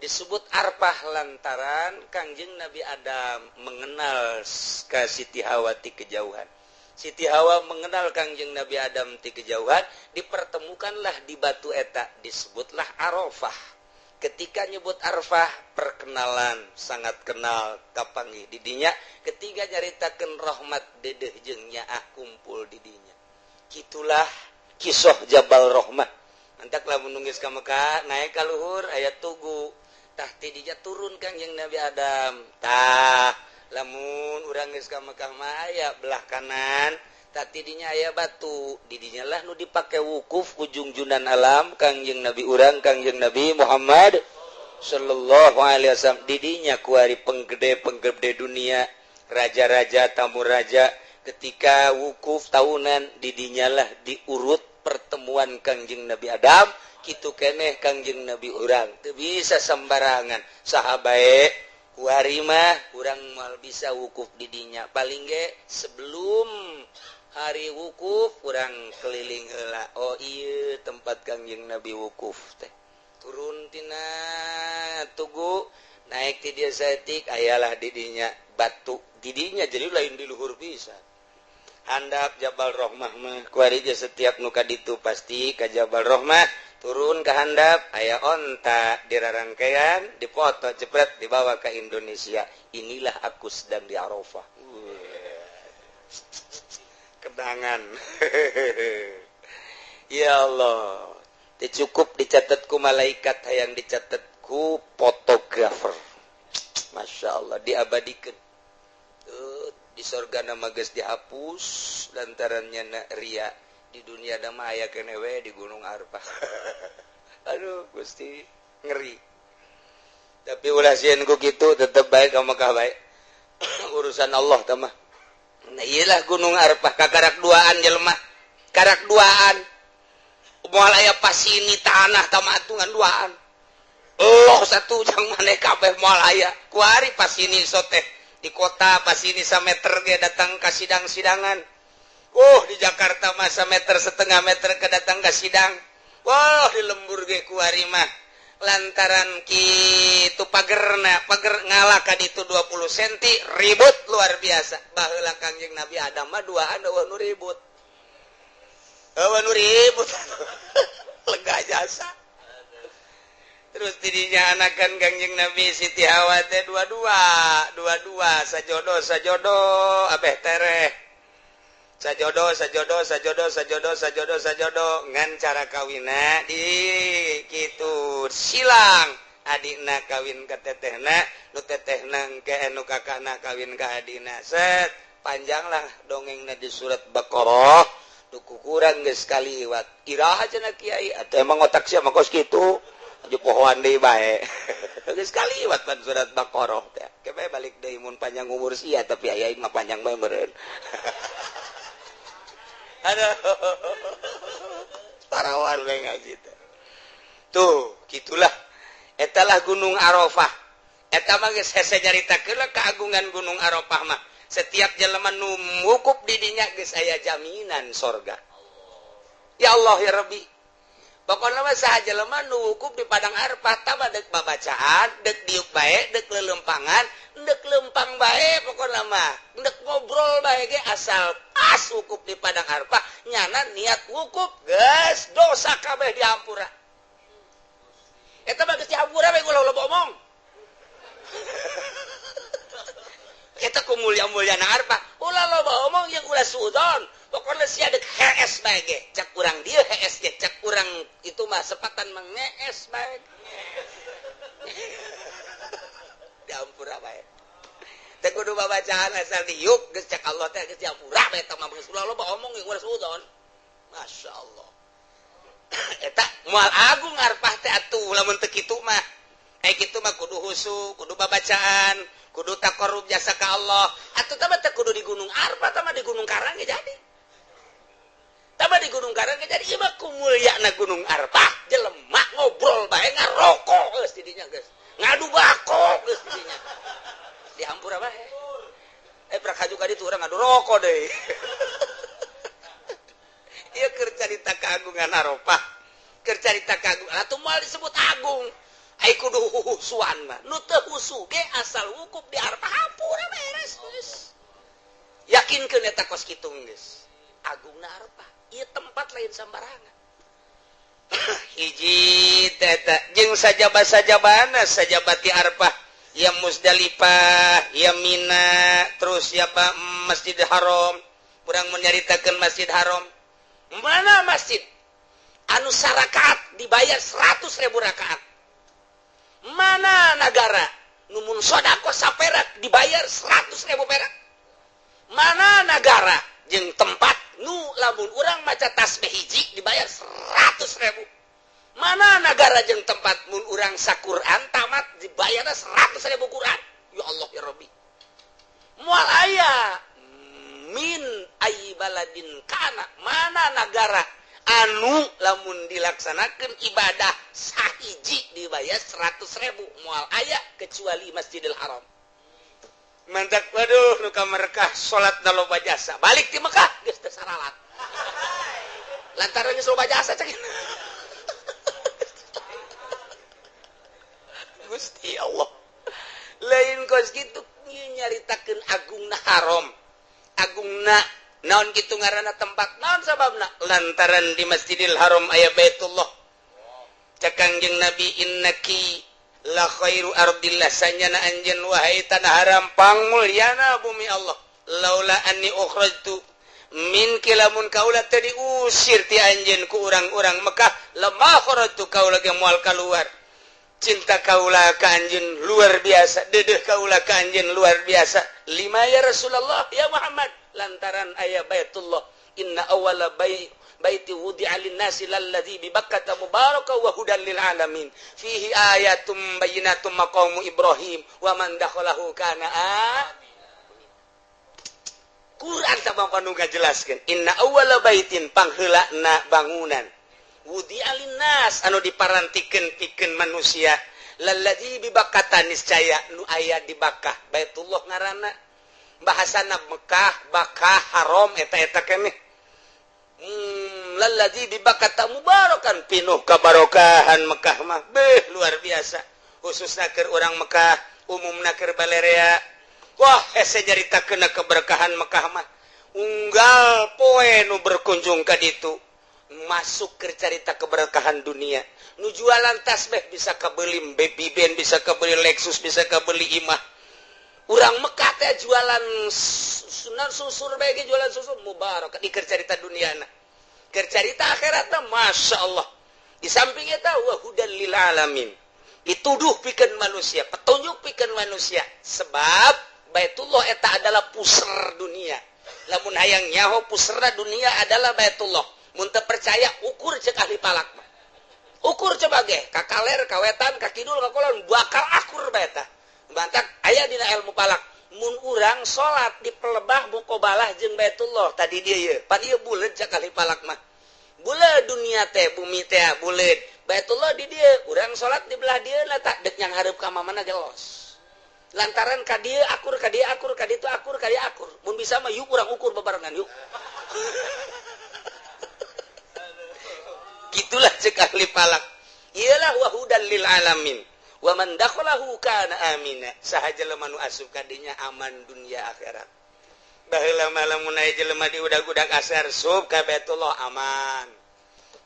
Disebut Arfah lantaran Kangjeng Nabi Adam mengenal ka Siti Hawa ti kejauhan. Siti Hawa mengenal Kangjeng Nabi Adam ti kejauhan, dipertemukanlah di batu eta, disebutlah Arafah. Ketika nyebut Arfah, perkenalan sangat kenal kapanggih didinya. Ketika nyaritakeun rahmat dedeh jeung nyaah kumpul didinya. Kitulah kisah Jabal Rahmah. Mantak lamun nungis ka Mekah, naik ka luhur aya tugu. Tah ti dinya turun Kangjeng Nabi Adam. Tah lamun urang geus ka Mekah mah aya belah kanan, tah ti dinya aya batu. Di dinya lah nu dipake wukuf ujung junan alam Kangjeng Nabi urang Kangjeng Nabi Muhammad sallallahu alaihi wasallam. Di dinya kuari penggede-penggede dunia, raja-raja, tamu raja ketika wukuf tahunan di dinya lah diurut pertemuan Kangjeng Nabi Adam. Kitu keneh Kangjeng Nabi urang teu bisa sembarangan saha bae kuari mah urang moal bisa wukuf di dinya, paling ge sebelum hari wukuf urang keliling heula. Oh ieu tempat Kangjeng Nabi wukuf teh. Turun tina tugu naik ti dieu saeutik ayalah di dinya batu di dinya, jadi lain di luhur pisan. Handap Jabal Rahmah mah kuari ge setiap nu ka ditu pasti ka Jabal Rahmah, turun ke handap aya onta dirarangkean dipoto jepret dibawa ke Indonesia. Inilah aku sedang di Arafah. Kenangan. Ya Allah, teu cukup dicatat ku malaikat, hayang dicatat ku fotografer. Masya Allah, diabadikeun. Di sorga nama geus dihapus lantaran nyana ria. Di dunia nama aya keneh we di Gunung Arfah. Aduh Gusti, ngeri. Tapi ulah sieun ku kitu, tetep bae ka Mekah bae. Urusan Allah tah mah. Nah iyalah Gunung Arfah kakarak duaan jelema. Karak duaan. Moal aya pasini tanah tamatungan duaan. Allah satu jang maneh kabeh moal aya. Kuari pasini soteh di kota pasini sameter ge datang ka sidang-sidangan. Oh di Jakarta masa meter setengah meter ke datang ke sidang. Wah di lembur ge kuari mah lantaran kitu pagerna pager ngalah ka ditu 20 senti ribut luar biasa. Baheula Kangjeng Nabi Adam mah duaan eueuh nu ribut. Eueuh nu ribut. Lega jasa. Terus tidinya anakan Kangjeng Nabi Siti Hawa teh dua-dua, dua-dua sajodo sajodo abeh tereh. Sajodo sajodo sajodo sajodo sajodo sajodo ngan cara kawina di kitu silang adikna kawin ka tetehna, nu tetehna engke nu kakakna kawin ka adina. Set panjanglah dongengna di surat Baqarah. Nu kukurang geus kaliwat. Iraha cenah kiai atuh emang otak sia mah kos kitu. Di pohoan deui bae. Geus kaliwat pan surat Baqarah teh. Ke bae balik deui mun panjang umur sia tapi aya mah panjang bae meureun. Aduh. Parawan we ngaji teh. Tuh, gitulah. Etalah Gunung Arafah. Eta mah geus hese nyaritakeun keagungan Gunung Arafah mah. Setiap jelema nu wukuf di dinya geus aya jaminan sorga. Ya Allah ya Rabbi. Pokokna mah saha jelema nu wukuf di Padang Arfah tah deuk babacaan, deuk diuk bae, deuk lelempangan, deuk lempang bae pokokna mah, deuk ngobrol bae ge asal pas wukuf di Padang Arfah nyana niat wukuf geus dosa kabeh dihampura. Eta mah geus dihampura bae ulah loba omong. Eta ku mulia-muliana Arfah, ulah loba omong jeung ulah suudzon. Pokoknya sia dek HS bae ge, cak urang dieu HS ge, cak urang itu mah sepatan mengees bae. Diampura bae. Teh kudu babacaan asal diuk geus cak Allah teh geus diampura bae eta mah geus ulah loba omong jeung ulah suudzon. Masya Allah. Eta moal agung Arfah teh atuh lamun teu kitu mah. Eh kitu mah kudu husu, kudu babacaan, kudu taqarrub jasa ka Allah. Atuh tah teh kudu di Gunung Arfah, tah mah di Gunung Karang ge jadi. Tah mah di Gunung Karang ge jadi. Ieu mah kumulyana Gunung Arfah, jelema ngobrol bae ngarokok geus di dinya geus. Ngadu bako geus di dinya. Dihampura bae. Eh prak haju ka ditu urang ngadu rokok deui. Ieu keur carita keagungan Arafah. Keur carita keagungan atuh moal disebut agung. Ai kudu husuan mah. Nu teu husu ge asal wukuf di Arafah hampura beres geus. Yakinkeun eta kos kitu geus. Agungna Arafah. Ieu tempat lain sambarangan. Hiji teh jeung sajaba-sajabana sajabati Arafah. Ya Musdalifah, ya Mina, terus ya Pak Masjid Haram. Kurang menyaritakeun Masjid Haram. Mana masjid anu sarakaat dibayar 100.000 rakaat? Mana nagara nu mun sedekah saperak dibayar 100.000 perak? Mana nagara jeung tempat nu lamun urang maca tasbih hiji dibayar 100.000? Mana nagara jeung tempat mun urang saquran tamat dibayarna 100.000 Quran? Ya Allah ya Rabbi. Moal aya min ay baladin kana, mana nagara anu lamun dilaksanakeun ibadah sahiji dibayar 100.000 moal aya kecuali Masjidil Haram. Mantak waduh nu ka Mekah salat na loba jasa, balik ti Mekah geus teu saralat. Lantaran geus loba jasa cek. Gusti Allah. Lain kos kitu nyaritakeun agungna haram. Agungna naon kitu ngaranna tempat naon sababna lantaran di Masjidil Haram aya Baitullah. Cek Kangjeng Nabi innaki la khairu ardillah, sanyana anjeun wahai tanah haram pangmulyana bumi Allah. Laula anni ukhrajtu min kilamun kaula teu diusir ti anjeun ku urang-urang Mekah lamma kharajtu kaula ge moal kaluar. Cinta kaula ka anjeun luar biasa, dedeh kaula ka anjeun luar biasa. Lima ya Rasulullah ya Muhammad, lantaran aya Baitullah. Inna awwala baiti wudi'a lin-nasi lalladzi bi Bakkah mubaraka wa hudan lil alamin. Fihi ayatum bayyinatum maqamu Ibrahim wa man dakhalahu kana amin. Quran sabang panu ngajelaskeun inna awwala baitin pangheulana bangunan wudi'a linnas anu diparantikeun pikeun manusia lalladzi bi Bakkah niscaya nu aya di Bakkah. Baitullah ngaranna bahasana Mekah, Bakkah, Haram eta-eta keneh. Lalladzi bi Bakkah mubarakan pinuh kabarokahan Mekah mah beuh luar biasa. Khususna keur urang Mekah, umumna keur balerea. Wah, hese nyaritakeun keberkahan Mekah mah. Unggal poe nu berkunjung ka ditu masuk ke carita keberkahan dunia. Nu jualan tasbih bisa kabeli baby band, bisa kabeli Lexus, bisa kabeli imah. Urang Mekah teh jualan sunan susur bae ge jualan susur mubarak di keur carita duniana. Keur carita akhiratna Masya Allah. Di samping eta wa hudan lil alamin. Dituduh pikeun manusia, petunjuk pikeun manusia. Sebab Baitullah eta adalah pusar dunia. Lamun hayang nyaho pusarna dunia adalah Baitullah. Mun teu percaya ukur cek ahli palak mah. Ukur coba ge, ka kaler, ka wetan, ka kidul, ka kulon bakal akur bae eta. Bantak aya dina ilmu palak. Mun urang salat di pelebah muqabalah jeung Baitullah tadi dia ye. Pan ieu buleud cek ahli palak mah. Buleud dunia teh, bumi teh buleud. Baitullah di dieu, urang salat di belah dieu lah tak deuk yang hareup ka mana ge los. Lantaran ka dieu akur, ka dieu akur, ka ditu akur, ka dieu akur. Mun bisa mah yuk urang ukur bebarengan yuk. Gitulah cek ahli palak. Iyalah wa hudan lil alamin. Wa man dakhalahu kana amina. Saha jelema nu asup ka dinya aman dunia akhirat. Baheula mah lamun aya jelema di udag-udag asar sup ka Baitullah aman.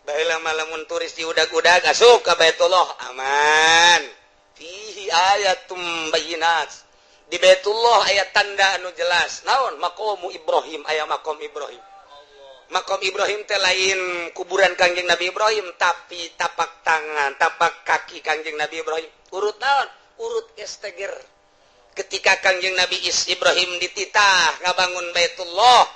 Baheula mah lamun turis di udag-udag asup ka Baitullah aman. Fihi ayatum bayyinat. Di Baitullah aya tanda anu jelas. Naon? Maqamu Ibrahim, aya maqam Ibrahim. Makom Ibrahim teh lain kuburan Kangjeng Nabi Ibrahim, tapi tapak tangan, tapak kaki Kangjeng Nabi Ibrahim. Urut naon? Urut esteger. Ketika Kangjeng Nabi Ibrahim dititah ngabangun Baitullah,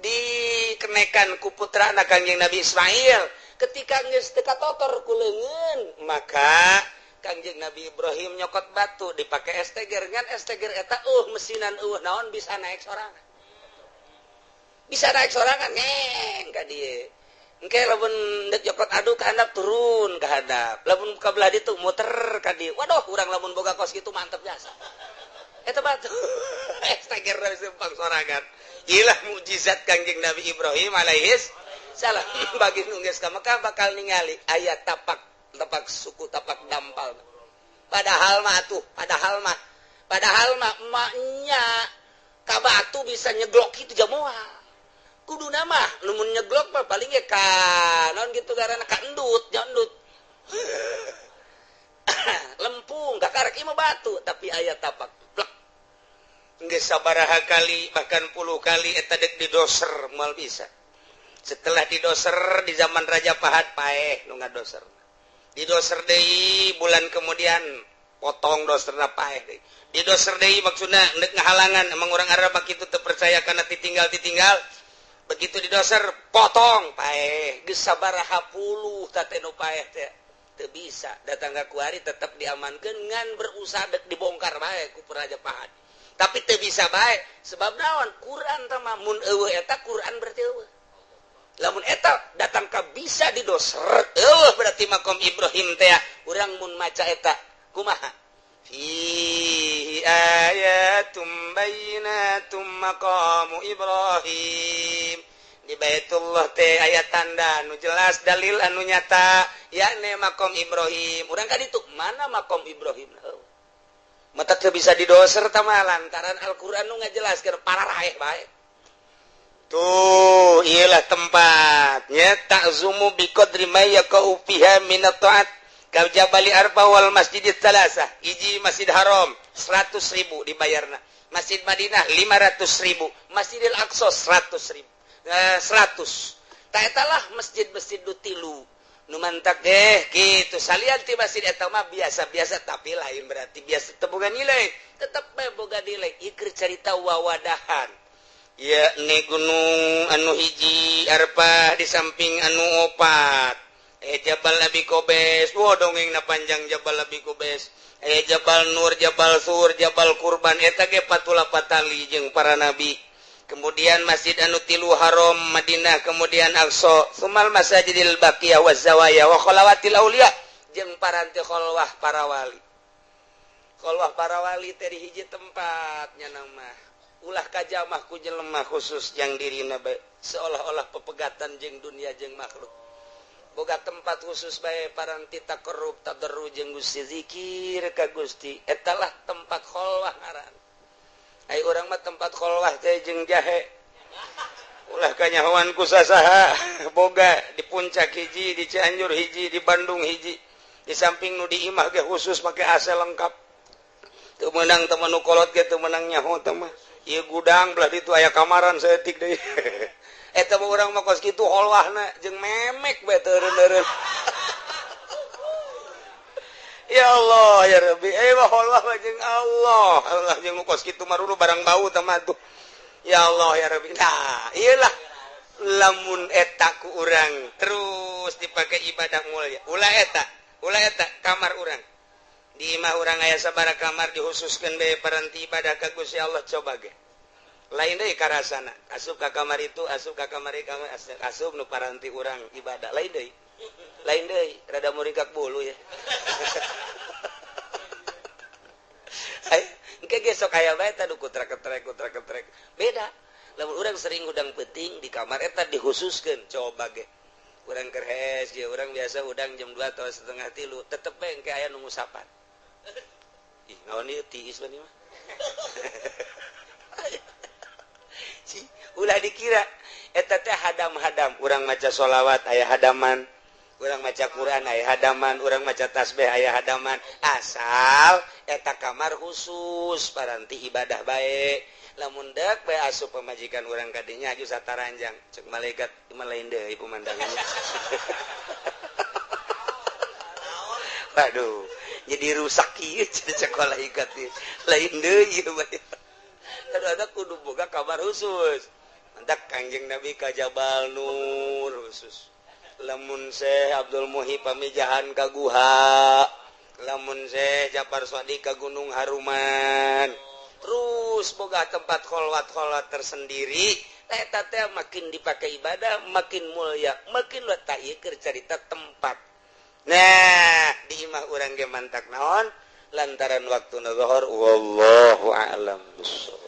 Dikenekan ku putrana Kangjeng Nabi Ismail. Ketika geus teu katotor ku leungeun, maka Kangjeng Nabi Ibrahim nyokot batu dipakai esteger, ngan esteger eta mesinan naon, bisa naik sorangan. Bisa naik sorangan ngeng ka dieu. Engke lamun deuk nyokot adu ka handap, turun ka handap. Lamun ka belah ditu, muter ka dieu. Waduh, urang lamun boga kos kitu mantep jasa. Eta batu esteger dari simpang sorangan. Ilah mukjizat Kangjeng Nabi Ibrahim alaihis salam. Bagi nu geus ka Mekah bakal ningali aya tapak, tapak suku, tapak dampal. Padahal mah tuh, padahal mah emaknya ka batu bisa nyeglok itu jamoal. Kudu nama lamun nyeglok mah paling ge ka naon gitu, karena ka endut, nya endut lempung kakarek ieu mah batu, tapi aya tapak plek. Geus sabaraha kali, bahkan puluh kali eta dek didoser moal bisa. Setelah didoser di zaman Raja Fahad, paeh nu ngadoser. Didoser deui bulan kemudian, potong doserna, paeh deui. Didoser deui, maksudna ndek ngahalangan, emang orang Arab kitu teu percaya kana titinggal-titinggal. Begitu didoser, potong, paeh. Geus sabaraha puluh tate nu paeh teh teu bisa. Datang ka kuari tetep diamankeun, ngan berusaha dek dibongkar bae ku Raja Fahad, tapi teu bisa bae. Sebab naon? Quran teh mah mun eueuh eta Quran berarti eueuh. Lamun eta datang ka bisa didoser, eueuh berarti makom Ibrahim teh. Urang mun maca eta kumaha? Fihi ayatum bayyinatum maqamu Ibrahim. Di Baitullah teh aya tanda anu jelas, dalil anu nyata, yakni makom Ibrahim. Urang ka ditu, mana makom Ibrahim? Mata teu bisa didoser tah mah, lantaran Al-Qur'an nu ngajelaskeun pararaeh bae. Tuh, iyalah tempatnya ta'zumu biqadri ma yaqau fiha min at-ta'at ka Jabali Arfa wal Masjidit Tsalasah. Hiji Masjid Haram 100.000 dibayarna. Masjid Madinah 500.000, Masjidil Aqsa 100.000. 100. Ta eta lah masjid-masjid nu tilu. Nu mantak deh gitu. Salian ti masjid eta mah biasa-biasa, tapi lain berarti biasa teu boga nilai. Tetep bae boga nilai. Ieu keur carita wawadahan. Ya ni gunung anu hiji Arfah di samping anu opat. Jabal Nabi Kobes, wah, dongeng na panjang Jabal Nabi Kobes. Jabal Nur, Jabal Sur, Jabal Kurban, eta ge patula patali jeung para nabi. Kemudian Masjid anu tilu, Haram, Madinah, kemudian Aqsa, sumal masajidil baqiyah wa zawaya wa khalawatil auliya, jeung paranti kholwah para wali. Kholwah para wali teh di hiji tempatnya nama. Ulah kajamah ku jelema khusus yang dirina bae, seolah-olah pepegatan jeung dunia jeung makhluk. Boga tempat khusus bae paranti takarrub tadarru jeung Gusti, zikir ka Gusti. Etalah tempat kholwah ngaran. Ai urang mah tempat kholwah teh jeung jahe. Ulah kanyahoan ku sasaha, boga di Puncak hiji, di Cianjur hiji, di Bandung hiji. Di samping nu di imah ge khusus make AC lengkap. Teu meunang teh nu kolot ge teu meunang nyaho teh mah. Ieu gudang belah ditu aya kamaran saeutik deui. Eta mah urang mah kos kitu kholwahna jeung memek bae teu eureun-eureun. Ya Allah ya Rabbi, mah kholwah mah jeung Allah. Allah jeung nu kos kitu mah barang bau teh mah tuh. Ya Allah ya Rabbi. Nah, iyalah lamun eta ku urang terus dipakai ibadah mulia. Ulah eta kamar urang. Di imah urang aya sabaraha kamar dihususkeun bae paranti ibadah ka Gusti Allah, coba ge. Lain deui karasana. Asup ka kamar itu, asup ka kamar ieu, asup nu paranti urang ibadah. Lain deui. Lain deui, rada muringkak bulu ya. Ay, engke ge sok aya bae tah kutrak-ketrek kutrak-ketrek. Beda. Lamun urang sering hudang peuting di kamar eta dikhususkeun, coba ge. Urang keur hes ge, urang biasa hudang jam 2 atau setengah tilu, tetep bae engke aya nu ngusapan. Ih, naon ieu, tiis mah mah. Ulah dikira eta teh hadam-hadam. Urang maca sholawat aya hadaman, urang maca Quran aya hadaman, urang maca tasbih aya hadaman, asal eta kamar khusus paranti ibadah bae. Lamun dek bae asup pamajikan urang kadinya aju sataranjang, cek malaikat mah lain deui pemandangannya. Waduh, jadi rusak ieu, cek malaikat ieu lain deui ieu mah. Aduh, ada kudu boga kamar khusus. Hendak Kangjeng Nabi ka Jabal Nur khusus. Lamun Syekh Abdul Muhyi pamijahan ka Guha, lamun Syekh Japar Sadiq ka Gunung Haruman. Terus boga tempat kholwat-kholwat tersendiri. Eta teh makin dipakai ibadah makin mulia, makin lo tak ieu keur carita tempat. Nah, di imah urang ge mantak naon? Lantaran waktu zuhur, wallahu a'lam bissawab.